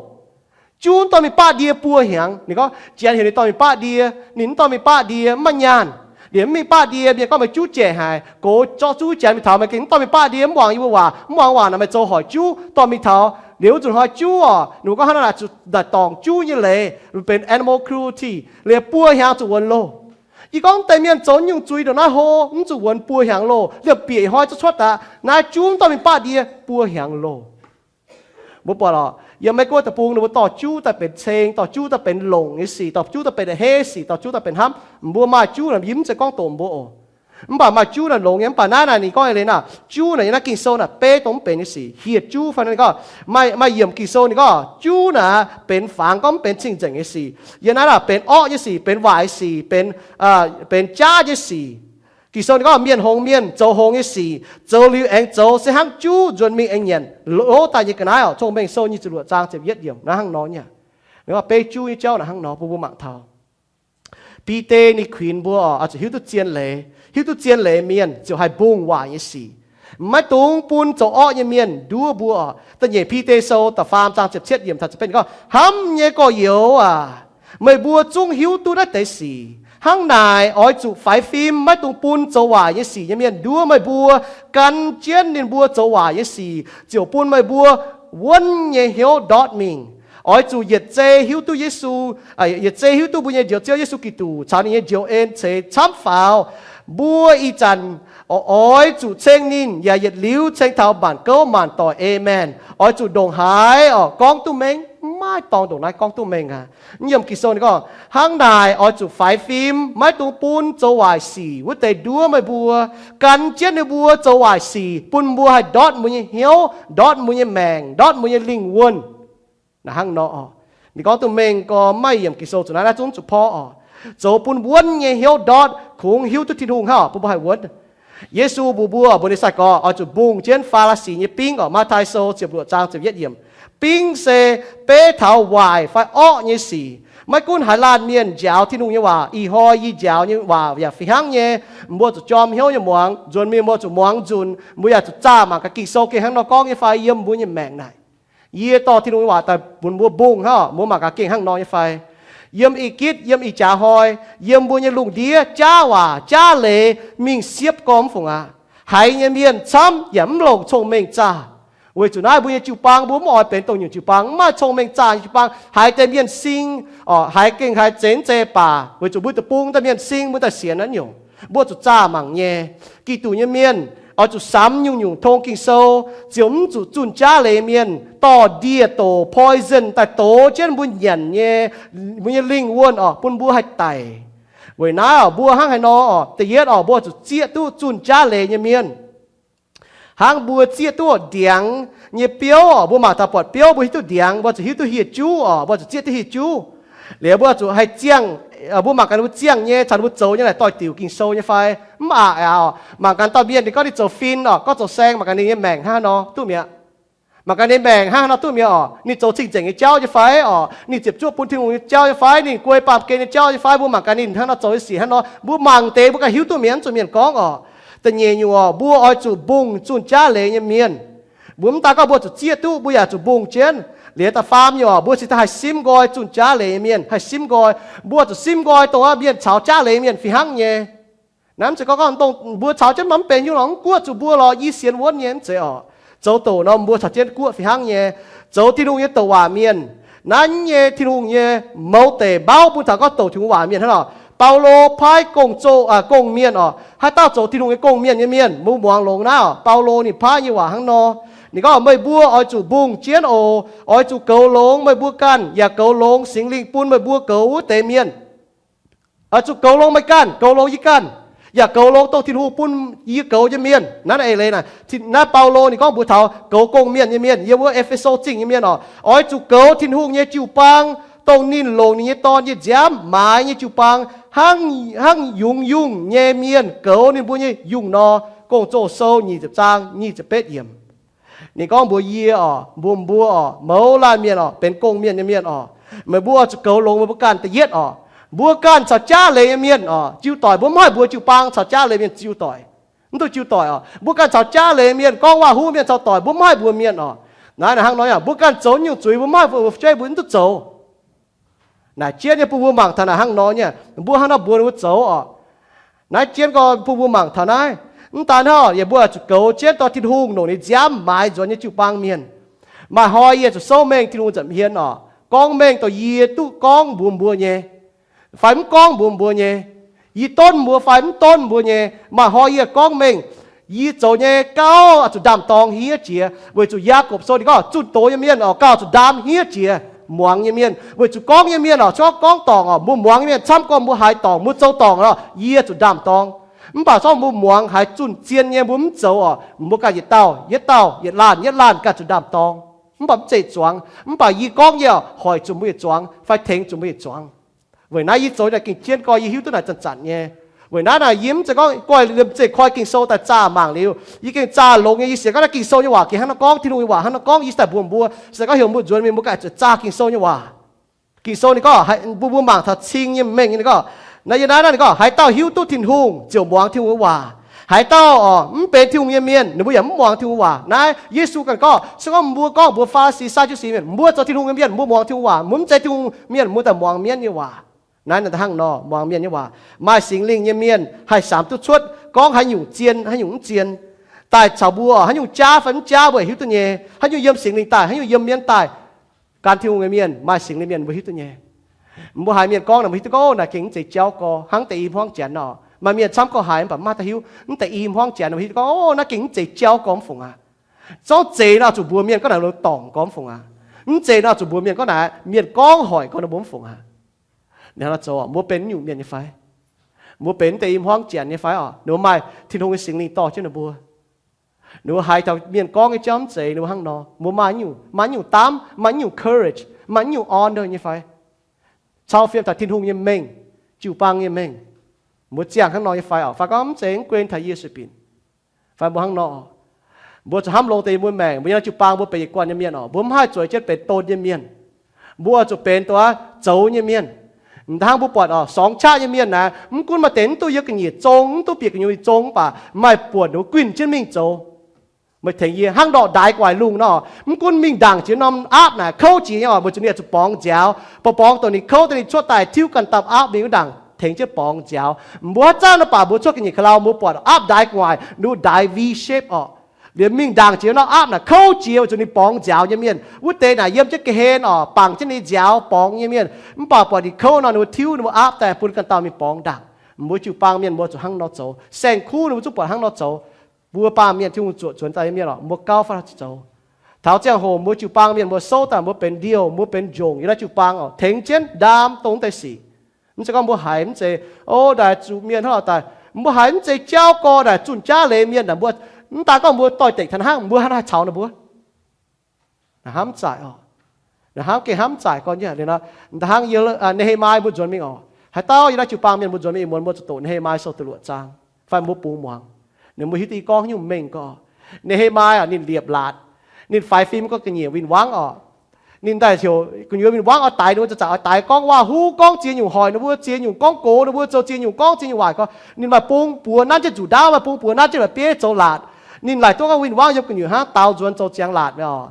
Juv mv dorh mingh baqv ndie buo hnyangx. Ninh gorngv janx heuc ninh dorh mingh baqv ndie, ninh mv dorh mingh baqv ndie, mv maaih nyaanh. Liemh mv mingh baqv ndie, mienh gorngv meih juv jaic haic, gox zorqv zuqv janx mingh taux meih gengh mv dorh mingh baqv ndie, mv muangx yie mbuo waac, mv muangx waac naaic meih zoux hoic juv dorh mingh taux. Liuz wuov nzunc hnoi juv oc, ninh mbuo gorngv hnangv naaic zuqc naaic dorngc juv nyei leiz, benx animal cruelty, liuz buo hnyangx zuqc wuonx loh. Yie gorngv deix mienh zoux nyungc zuiz ndongc naaiv hlo, mv zuqc wuonx buo hnyangx loh. Liemh bieqc hnoi cuotv cuotv daaih, naaiv juv mv dorh mingh baqv ndie, buo hnyangx loh. Mbuo buatc oc, yiem Meiv Guoqv deic-bung ninh mbuo dorh juv daaih benx ceng, dorh juv daaih benx longc nyei sic, dorh juv daaih benx a'hneiv sic, dorh juv daaih benx hnamv. Mbuo maaih juv naaic yie mv zeiz gorngv doqc mbuo oc. Mv baac maaih juv naaic longx nyei, mv baac naaiv naaic ninh gorngv eix leiz naaic, juv naaic yiem naaiv Ging-Sou naaic beiv dongh mv benx nyei sic, hieh juv fai naaiv gorngv, maaih, maaih yiemc Ging-Sou ninh gorngv juv naaic benx fangx, gorngv mv benx cing-nzengc nyei sic. Yiem naaiv naaic benx orqv nyei sic, benx waaic nyei sic, benx, benx jaav nyei sic. Ging-Sou ninh gorngv mienh hngongx mienh zoux hngongx nyei sic, zoux liuz aengx zoux se hnangv juv nzuonx mingh aengx nyanc lov daaih nyei ga'naaiv oc. Cong-Mengh Sou nyic ziepc luoqc zaang ziepc yietv yiemc naaiv hnangv nor nyei. Ninh gorngv beiv juv nyei jauv naaic hnangv nor, bun mbuo mangc taux. Bide ninh kuinx mbuo oc, oix zuqc hiuv duqv zien leiz. Hiuv duqv zien leiz mienh ziouc haih mbungh waaic nyei sic. Maiv dungx bun zoux orqv nyei mienh nduov mbuo oc. Da'nyeic Bide Sou da'faam zaang ziepc cietv yiemc taux ziepc betv gorngv, hnamv nyei gorx-youz aac, meih mbuo zungv hiuv duqv naaiv deix sic. Hnangv naaic oix zuqc faix fim, maiv dungx bun zoux waaic nyei sic nyei mienh nduov meih mbuo. Gan jienv ninh mbuo zoux waaic nyei sic ziouc bun meih mbuo wuonv nyei hnyouv ndortv mingh. Oix zuqc yietc zei hiuv duqv Yesu, yietc zei hiuv duqv mbuo nyei Njoux Ziouv Yesu Giduc caux ninh nyei njoux en ceix camv faaux. Mbuo ih zanc oix zuqc ceng ninh yaac yietc liuz ceng taux maanc gouv maanc doic. Aamen. Oix zuqc ndongc haaix oc gorngv duqv mengh? Maiv dorngx ndongc naaiv gorngv duqv mengh aqv. Yiem Ging-Sou ninh gorngv, hnangv naaic oix zuqc faix fim, maiv dungx bun zoux waaic sic wuov deix nduov meih mbuo. Gan jienv ninh mbuo zoux waaic sic, bun mbuo haih ndortv mbuo nyei hnyouv, ndortv mbuo nyei maengc, ndortv mbuo nyei lingh wuonh. Naaiv hnangv nor oc. Ninh gorngv duqv mengh gorx, maaih yiemc Ging-Sou zuqc naaiv, naaiv zungv zuqc porv oc. Zoux bun wuonv nyei hnyouv ndortv, kungx hiuv duqv Tin-Hungh hnangv oc, bun mbuo haih wuonv. Yesu mbuox mbuo, mbuox ninh sai-gorx oix zuqc mbungh jienv Faa^li^si nyei bingv oc. Matv^tai Sou ziepc luoqc zaang ziepc yietv yiemc. Bingv se beiv taux waaic fai orqv nyei sic. Maiv gunv haaix laanh mienh njaaux Tin-Hungh nyei waac, ih hnoi yie njaaux nyei waac yaac fih hnangv nyei. Mbuo zuqc jorm hnyouv nyei muangx, nzuonx mingh mbuo zuqc muangx nzunc. Mbuo yaac zuqc zaah mangc gaax Ging-Sou gengh hnangv nor gorngv nyei fai yiem mbuo nyei maengc naaic. Yie dorh Tin-Hungh nyei waac daaih bun mbuo mbungh hnangv oc, mbuo mangc gaax gengh hnangv nor nyei fai. Yiem ih gitv, yiem ih jaax hnoi, yiem mbuo nyei lungh ndiev jaav waac jaav leiz mingh siepv gormx fungc aqv. Haiz nyei mienh camv yaac mv longc cong-mengh zaah. Weic zuqc naaiv mbuo nyei jiu-baang mbuo mv oix benx dongh nyungc jiu-baang, mv maaih cong-mengh zaah nyei jiu-baang. Haiz deix mienh sing, haiz gengh haiz zeiz mv zeiz baac, weic zuqc mbuo deic-bung daaih mienh sing mbuo daaih sienx naaiv nyungc. Mbuo zuqc zaah mangc nyei. Giduc nyei mienh oix zuqc samx nyungc-nyungc tong Ging-Sou, ziouc mv zuqc zunh jaav leiz mienh dorh ndie-doc poison daaih dox jienv mbuo nyanc nyei, mbuo nyei lingh wuonh oc, bun mbuo haih daic. Weic naaiv oc, mbuo hnangv haaix nor oc? Da'yietv oc, mbuo zuqc zieqv duqv zunh jaav leiz nyei mienh. Hnangv mbuo zieqv duqv ndiangx nyei biouv oc, mbuo mangc taux buatc biouv mbuo hiuv duqv ndiangx, mbuo zuqc hiuv duqv hieh juv oc, mbuo zuqc zieqv duqv hieh juv. Liuz mbuo zuqc haih ziangh, mbuo mangc gaax mbuo ziangh nyei caux mbuo zoux nyei naaic doix-diuc Ging-Sou nyei fai? Mv aqc aqv oc. Mangc gaax dauh mienh ninh gorngv ninh zoux fin oc, gorngv zoux saeng, mangc gaax ninh nyei maengc hnangv haaix nor duqv mi'aqv. Mangc gaax ninh maengc hnangv haaix nor duqv mi'aqv oc. Ninh zoux cing-nzengc nyei jauv nyei fai oc? Ninh ziepc zuoqv bun Tin-Hungh nyei jauv nyei fai? Ninh guei baamh gen nyei jauv nyei fai? Mbuo mangc gaax ninh hnangv haaix nor zoux nyei sic hnangv haaix nor. Mbuo mangc deix mbuo ganh hiuv duqv mi'aqv, mv zuqc mienh gorngv oc. Da'nyeic nyungc oc, mbuo oix zuqc mbungh zunh jaav leiz nyei mienh. Mbuo mv daan gorngv mbuo zuqc zieqv duqv, mbuo yaac zuqc mbungh jienv. Liuz da'faam nyungc oc, mbuo cingx daaih haih simv nqoi zunh jaav leiz nyei mienh, haih simv nqoi. Mbuo zuqc simv nqoi dongh mienh caux jaav leiz mienh fih hnangv nyei. Naaiv mv zeiz gorngv, gorngv dongh mbuo caux jienv mv benx haaix nyungc lorqc, mv guoqv zuqc mbuo lorqc, yie sienx wuonv nyei, mv zeiz oc. Zoux doqc nor mbuo caux jienv guoqv fih hnangv nyei. Zoux Tin-Hungh nyei douc waac mienh. Naaiv nyei Tin-Hungh nyei mouz deic mauv bun taux gorngv douc Tin-Hungh waac mienh hnangv oc. Baulo paaiv gong-zoh, gong-mienh oc, haaix dauh zoux Tin-Hungh nyei gong-mienh nyei mienh, mbuo muangx longx naaiv oc. Baulo ninh paaiv nyei waac hnangv nor. Ninh gorngv, meih mbuo oix zuqc mbungh jienv oc. Oix zuqc goux longx meih mbuo ganh, yaac goux longx Singx Lingh bun meih mbuo goux wuov deix mienh. Oix zuqc goux longx meih ganh, goux longx yie ganh, yaac goux longx dongh Tin-Hungh bun yie goux nyei mienh. Naaiv eix leiz naaiv, naaiv Baulo ninh gorngv mbuox taux goux gong-mienh nyei mienh, yiem wuov E^fe^so Zingh nyei mienh oc. Oix zuqc goux Tin-Hungh nyei jiu-baang, dongh ninh longc ninh nyei Dorn nyei nziaamv maaiz nyei jiu-baang, hnangv, hnangv yungz yungh nyei mienh goux ninh mbuo nyei yungh nor. Gong-Zoh Sou nyic ziepc zaang nyic ziepc betv yiemc. Ninh gorngv mbuox yie oc, mbuox mbuo oc, mouz laanh mienh oc, benx gong-mienh nyei mienh oc, meih mbuo oix zuqc goux longx meih mbuo ganh da'yietv oc. Mbuo ganh caux jaav leiz nyei mienh oc jiu doic, mbuo mv haih mbuox jiu-baang caux jaav leiz mienh jiu doic. Mv duqv jiu doic oc. Mbuo ganh caux jaav leiz mienh gorngv waac-huv mienh caux doic, mbuo mv haih mbuox mienh oc. Naaiv naaic hnangv nor, mbuo ganh zoux nyungc zuiz mbuo mv haih mbuox fu'jueiv mbuo mv duqv zoux. Naaic jienv nyei bun mbuo mangc taux naaic hnangv nor nyei, mbuo hnangv nor mbuox ninh mbuo zoux oc. Naaiv jienv gorngv bun mbuo mangc taux naaiv. Mv daan hnangv, yie mbuo zuqc goux jienv dorh Tin-Hungh longc ninh nziaamv maaiz nzuonx nyei jiu-baang mienh. Maaih hui yie zuqc souv mengh Tin-Hungh nza'hmien oc, gorngv mengh dongh yie duqv gorngv mbuox mbuo nyei, fai mv gorngv mbuox mbuo nyei. Yie donv mbuo fai mv donv mbuo nyei. Maaih hui yie gorngv mengh, yie zoux nyei gauh zuqc ndaam-dorng hniev jiex, weic zuqc Yaagorpc Sou ninh gorngv zunh doz nyei mienh oc gauh zuqc ndaam hniev jiex. Muangx nyei mienh, weic zuqc gorngv nyei mienh oc, gorngv, gorngv dorngc oc, mbuo muangx nyei mienh camv gorngv mbuo haiz dorngc, mbuo zoux dorngc oc, yie zuqc ndaam-dorng. Mv baac zorqv mbuo muangx haiz zunh zien nyei mbuo mv zoux oc, mbuo ganh yietc dauh yietc dauh, yietc laanh yietc laanh ganh zuqc ndaam-dorng. Mv baac mv zeiz zuangx, mv baac yie gorngv nyei oc hoic zuqc mbuo yietc zuangx fai tengx zuqc mbuo yietc zuangx. Weic naaiv yie zoux naaic gengh jienv gorx, yie hiuv duqv naaic zanc-zanc nyei. Weic naaiv naaic yie mv zeiz gorngv goiv liemh zeih koi Ging-Sou daaih zaah mangc liuz yie gengh zaah longx nyei. Yie sienx gorngv naaiv Ging-Sou nyei waac gengh hnangv nor gorngv, Tin-Hungh nyei waac hnangv nor gorngv, yie daaih mbuox mbuo, se gorngv heuc mbuo nzuonx mingh mbuo ganh zuqc zaah Ging-Sou nyei waac. Ging-Sou ninh gorngv, bun mbuo mangc taux cing nyei mengh ninh gorngv, naaiv yie naaiv naaiv ninh gorngv, haaix dauh hiuv duqv Tin-Hungh ziouc muangx Tin-Hungh nyei waac. Haaix dauh oc mv benx Tin-Hungh nyei mienh, ninh mbuo yaac mv muangx Tin-Hungh waac. Naaiv Yesu ganh gorngv, se gorngv mbuo gorngv mbuox Faa^li^si, Saa^yu^si mienh, mbuo zoux Tin-Hungh nyei mienh, mbuo muangx Tin-Hungh waac, mbuo mv zeiz Tin-Hungh mienh, mbuo daaih muangx mienv nyei waac. Naaiv hnangv nor muangx mienh nyei waac. Maaih Singx Lingh nyei mienh haih samx duqv cuotv gorngv haaix nyungc zien, haaix nyungc mv zien. Daaih caux mbuo haaix nyungc jaav fai mv jaav mbuo hiuv duqv nyei. Haaix nyungc yiem Singx Lingh daaih, haaix nyungc yiem mienv daaih. Gan Tin-Hungh nyei mienh, maaih Singx Lingh mienh mbuo hiuv duqv nyei. Mbuo haiz mienh gorngv naaic mbuo hiuv duqv gorngv, o, naaic gengh mv zeiz jauv gorx, hnangv deix i hmuangv janx nor. Maaih mienh camv gorngv haiz mv baac mv maaih daaih hiuv, mv deix i hmuangv janx mbuo hiuv duqv gorngv, o, naaiv gengh mv zeiz jauv gorx mv fungc aqv. Zorqv zeiz nor zuqc mbuox mienh gorngv naaic longx dorngc gorx mv fungc aqv. Mv zeiz nor zuqc mbuox mienh gorngv naaic mienh gorngv hoic gorx ninh mbuo mv fungc aqv. Ninh hnangv nor zoux, mbuo benx nyungc mienh nyei fai? Mbuo benx mv deix i hmuangv janx nyei fai oc? Ninh mbuo maaih Tin-Hungh nyei Singx Lingh dorh jienv ninh mbuo. Ninh mbuo haiz taux mienh gorngv nyei jauv mv zeiz ninh mbuo hnangv nor. Mbuo maaih nyungc, maaih nyungc daamv, maaih nyungc courage, maaih nyungc honor nyei fai? Cau fiem taux Tin-Hungh nyei mengh, jiu-baang nyei mengh. Mbuo ziangh hnangv nor nyei fai oc? Fai gorngv mv zeiz, mv guen taux Yesu binc. Fai mbuo hnangv nor, mbuo zuqc hnamv longx deix mbuo maengc. Mbuo yiem naaiv jiu-baang mbuo benx yietc guanh nyei mienh oc. Mbuo mv haih zueiz jienv benx don nyei mienh. Mbuo zuqc benx dongh zoux nyei mienh. M'daaih hnangv mbuo buatc oc, sorngx qaqv nyei mienh naaic, mv gunv maaih deix mv duqv yiem ga'nyiec zong, mv duqv bieqc gu'nyuoz zong, mv baac maaih buonc ninh mbuo guinh jienv mingh zoux. Meih tengx yie hnangv ndortv ndaix gu'nguaaic lungh nor, mv gunv mingh ndaangc jiex norm aapv naaic kouv jiex nyei oc, weic zuqc ninh oix zuqc borngz nziaaux. Borngz dongh ninh kouv daaih ninh cuotv daaih tiuv ganh dauh aapv mingh wuov ndaangc tengx jienv borngz nziaaux. Mbuo haaix zanc mv baac mbuo cuotv ga'nyiec ka'lauh mbuo buatc aapv ndaix gu'nguaaic, ninh ndaix V shape oc. Liemh mingh ndaangc jiex norm aapv naaic kouv jiex weic zuqc ninh borngz nziaaux nyei mienh. Wuov deix naaic yiem jienv ga'hlen oc, bangc jienv ninh nziaaux borngz nyei mienh. Mv baac buatc ninh kouv nor ninh mbuo tiuv ninh mbuo aapv daaih bun ganh dauh mingh borngz ndaangc. Mbuo jiu-baang mienh mbuo zuqc hnangv nor zoux. Saeng-kuv ninh mbuo zungv buatc hnangv nor zoux. Mbuo baamh mienh Tin-Hungh zuoqc zuonx daaih nyei mienh oc, mbuo gauh fai zuqc zoux. Taux ziangh hoc mbuo jiu-baang mienh mbuo souv daaih mbuo benx ndiouh, mbuo benx njongc yiem naaiv jiu-baang oc, tengx jienv ndaam dongh deix sic. Mv zeiz gorngv mbuo haiz mv zeiz, o, naaic zuqc mienh hnangv daaih, mbuo haiz mv zeiz jauv gorx naaic zunh jaav leiz mienh naaic, mbuo mv daan gorngv mbuo doix-dekc taux hnangv, mbuo hnangv haaix caux ninh mbuo. Naaic hnamv zaaic oc. Naaic hnamv gengh hnamv zaaic gorn nyei. Da'hnangv Ne^he^mai mbuo nzuonx mingh oc, haaix dauh yiem naaiv jiu-baang mienh mbuo nzuonx mingh, ih muonz mbuo zuqc doqc Ne^he^mai Sou da'luoqc zaang, fai mbuo bungx muangx ninh mbuo hiuv duqv gorngv haaix nyungc mengh gorx. Ne^he^mai oc, ninh liepc laatc. Ninh faix fim gorngv ga'nyiec win-wangv oc. Ninh daaih heuc gu'nyuoz win-wangv oix daix ninh mbuo, zanc-zanc oix daix gorngv waac-huv, gorngv ziex nyungc hoic ninh mbuo, ziex nyungc gorngv gox ninh mbuo, zoux ziex nyungc gorngv ziex nyungc waaic gorngv. Ninh maaih bung buoz nanv jienv nzuqc ndaauv, maaih bung buoz nanv jienv mba'bieiv zoux laatc. Ninh laaic duqv gorngv win-wangv yiem gu'nyuoz hnangv daaux nzuonx zoux ziangx laatc mi'aqv.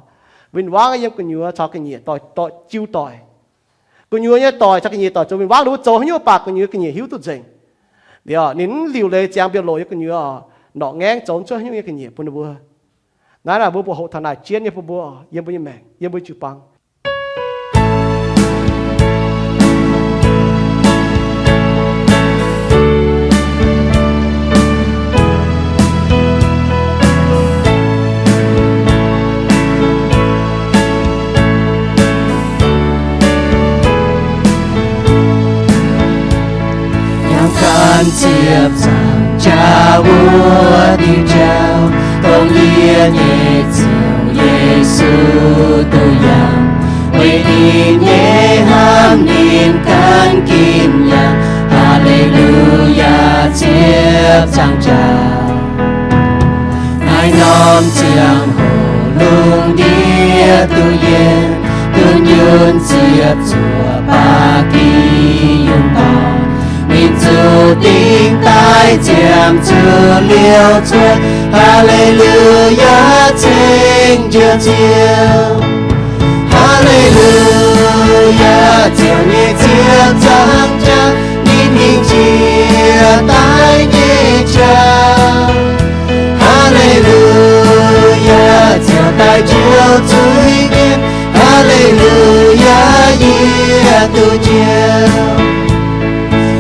Win-wangv yiem gu'nyuoz caux ga'nyiec doic, doic jiu doic. Gu'nyuoz nyei doic caux ga'nyiec doic zoux win-wangv, ninh mbuo zoux haaix nyungc mv baac gu'nyuoz ga'nyiec hiuv duqv nzengc. Liuz ninh mv liuc leiz ziangx mbiauh loc yiem gu'nyuoz, norqc ngaengv zoux mv cuotv haaix nyungc nyei ga'nyiec bun ninh mbuo. Naaiv naaic mbuo buatc hoqc taux naaic jienv nyei bun mbuo, yiem mbuo nyei maengc, yiem mbuo jiu-baang. Yiem gan ziepc nzaangc jaax wuov diuh jauv, dongh yie nyei Ziouv Yesu duqv yangh. Weic ninh nyei hnamv ninh gan ginv yangh. Haa^le^lu^yaa, ziepc nzaangc jaax. Naaiv norm ziangh hoc lungh ndiev duqv yienc, duqv nyunc ziepc zuoqc baac gi yungh dorngx. Ninh zuqc dingh daaih ziemx zuqc liouh cuotv. Haa^le^lu^yaa, ceng Njoux Ziouv. Haa^le^lu^yaa, Ziouv nyei ziepc nzaangc jaax, ninh hingh njiec daaih nyei jauv. Haa^le^lu^yaa, Ziouv daaih njoux zuiz-mienh. Haa^le^lu^yaa, yie duqv njoux.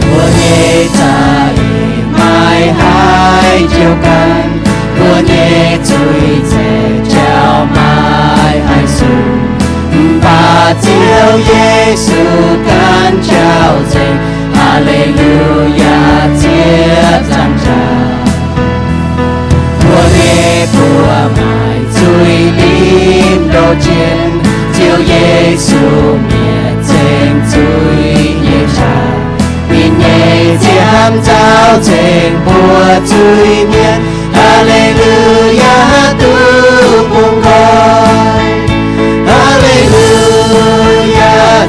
Mbuo nyei za'eix maaih haaix joux ganh, mbuo nyei zuiz-zaengc jauv maaih haaix nyungc, mv baac Ziouv Yesu ganh jauv nzengc. Haa^le^lu^yaa, ziepc nzaangc jaax. Mbuo nyei buoz-maix zuiz-limh ndoh jienv, Ziouv Yesu mietc ceng zuiz nyei qaqv. Ninh nyei nziaamv nzauh ceng mbuo zuiz-mienh. Haa^le^lu^yaa, duqv bungx nqoi. Haa^le^lu^yaa,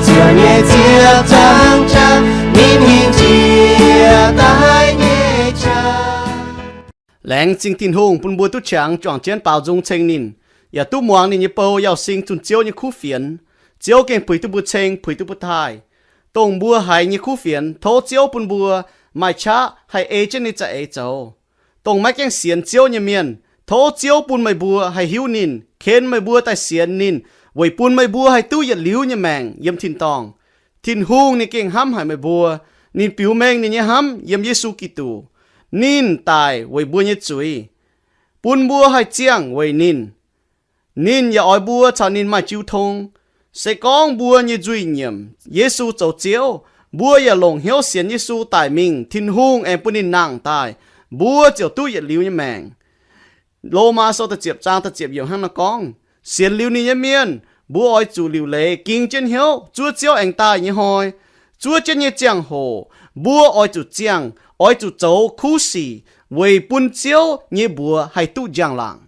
Ziouv nyei ziepc nzaangc jaax, ninh hingh njiec daaih nyei jauv. Laengz zingh Tin-Hungh bun mbuo duqv qangx juangc jienv baaux nzung ceng ninh, yaac duqv muangx ninh nyei bou Yauz Sing zunh Ziouv nyei kuv fienx. Ziouv gengh puix duqv mbuo ceng, puix duqv mbuo taaih. Dongh mbuo haiz nyei kuv fienx, tov Ziouv bun mbuo maaih qaqv haih ei jienv ninh za'eix zoux. Dongh maiv gaengh sienx Ziouv nyei mienh, tov Ziouv bun meih mbuo haih hiuv ninh, ken meih mbuo daaih sienx ninh, weic bun meih mbuo haih duqv yietc liuz nyei maengc yiem tin-dorngh. Tin-Hungh ninh gengh hnamv haic meih mbuo. Ninh biux mengh ninh nyei hnamv yiem Yesu Giduc. Ninh daic weic mbuo nyei zuiz, bun mbuo haih ziangh weic ninh. Ninh yaac oix mbuo caux ninh maaih jiu tong. Se gorngv mbuo nyei nzuih nyiemc Yesu zoux Ziouv, mbuo yaac longc hnyouv sienx Yesu daic mingh, Tin-Hungh aengx bun ninh nangh daaih, mbuo ziouc duqv yietc liuz nyei maengc. Lomaa Sou da'ziepc zaang da'ziepc yiemc hnangv naaiv gorngv, sienx liuz ninh nyei mienh, mbuo oix zuqc liuc leiz ging jienv hnyouv zuov Ziouv aengx daaih nyei hnoi. Zuov jienv nyei ziangh hoc, mbuo oix zuqc ziangh, oix zuqc zoux kuv sic weic bun Ziouv nyei mbuox haih duqv njang-laangc.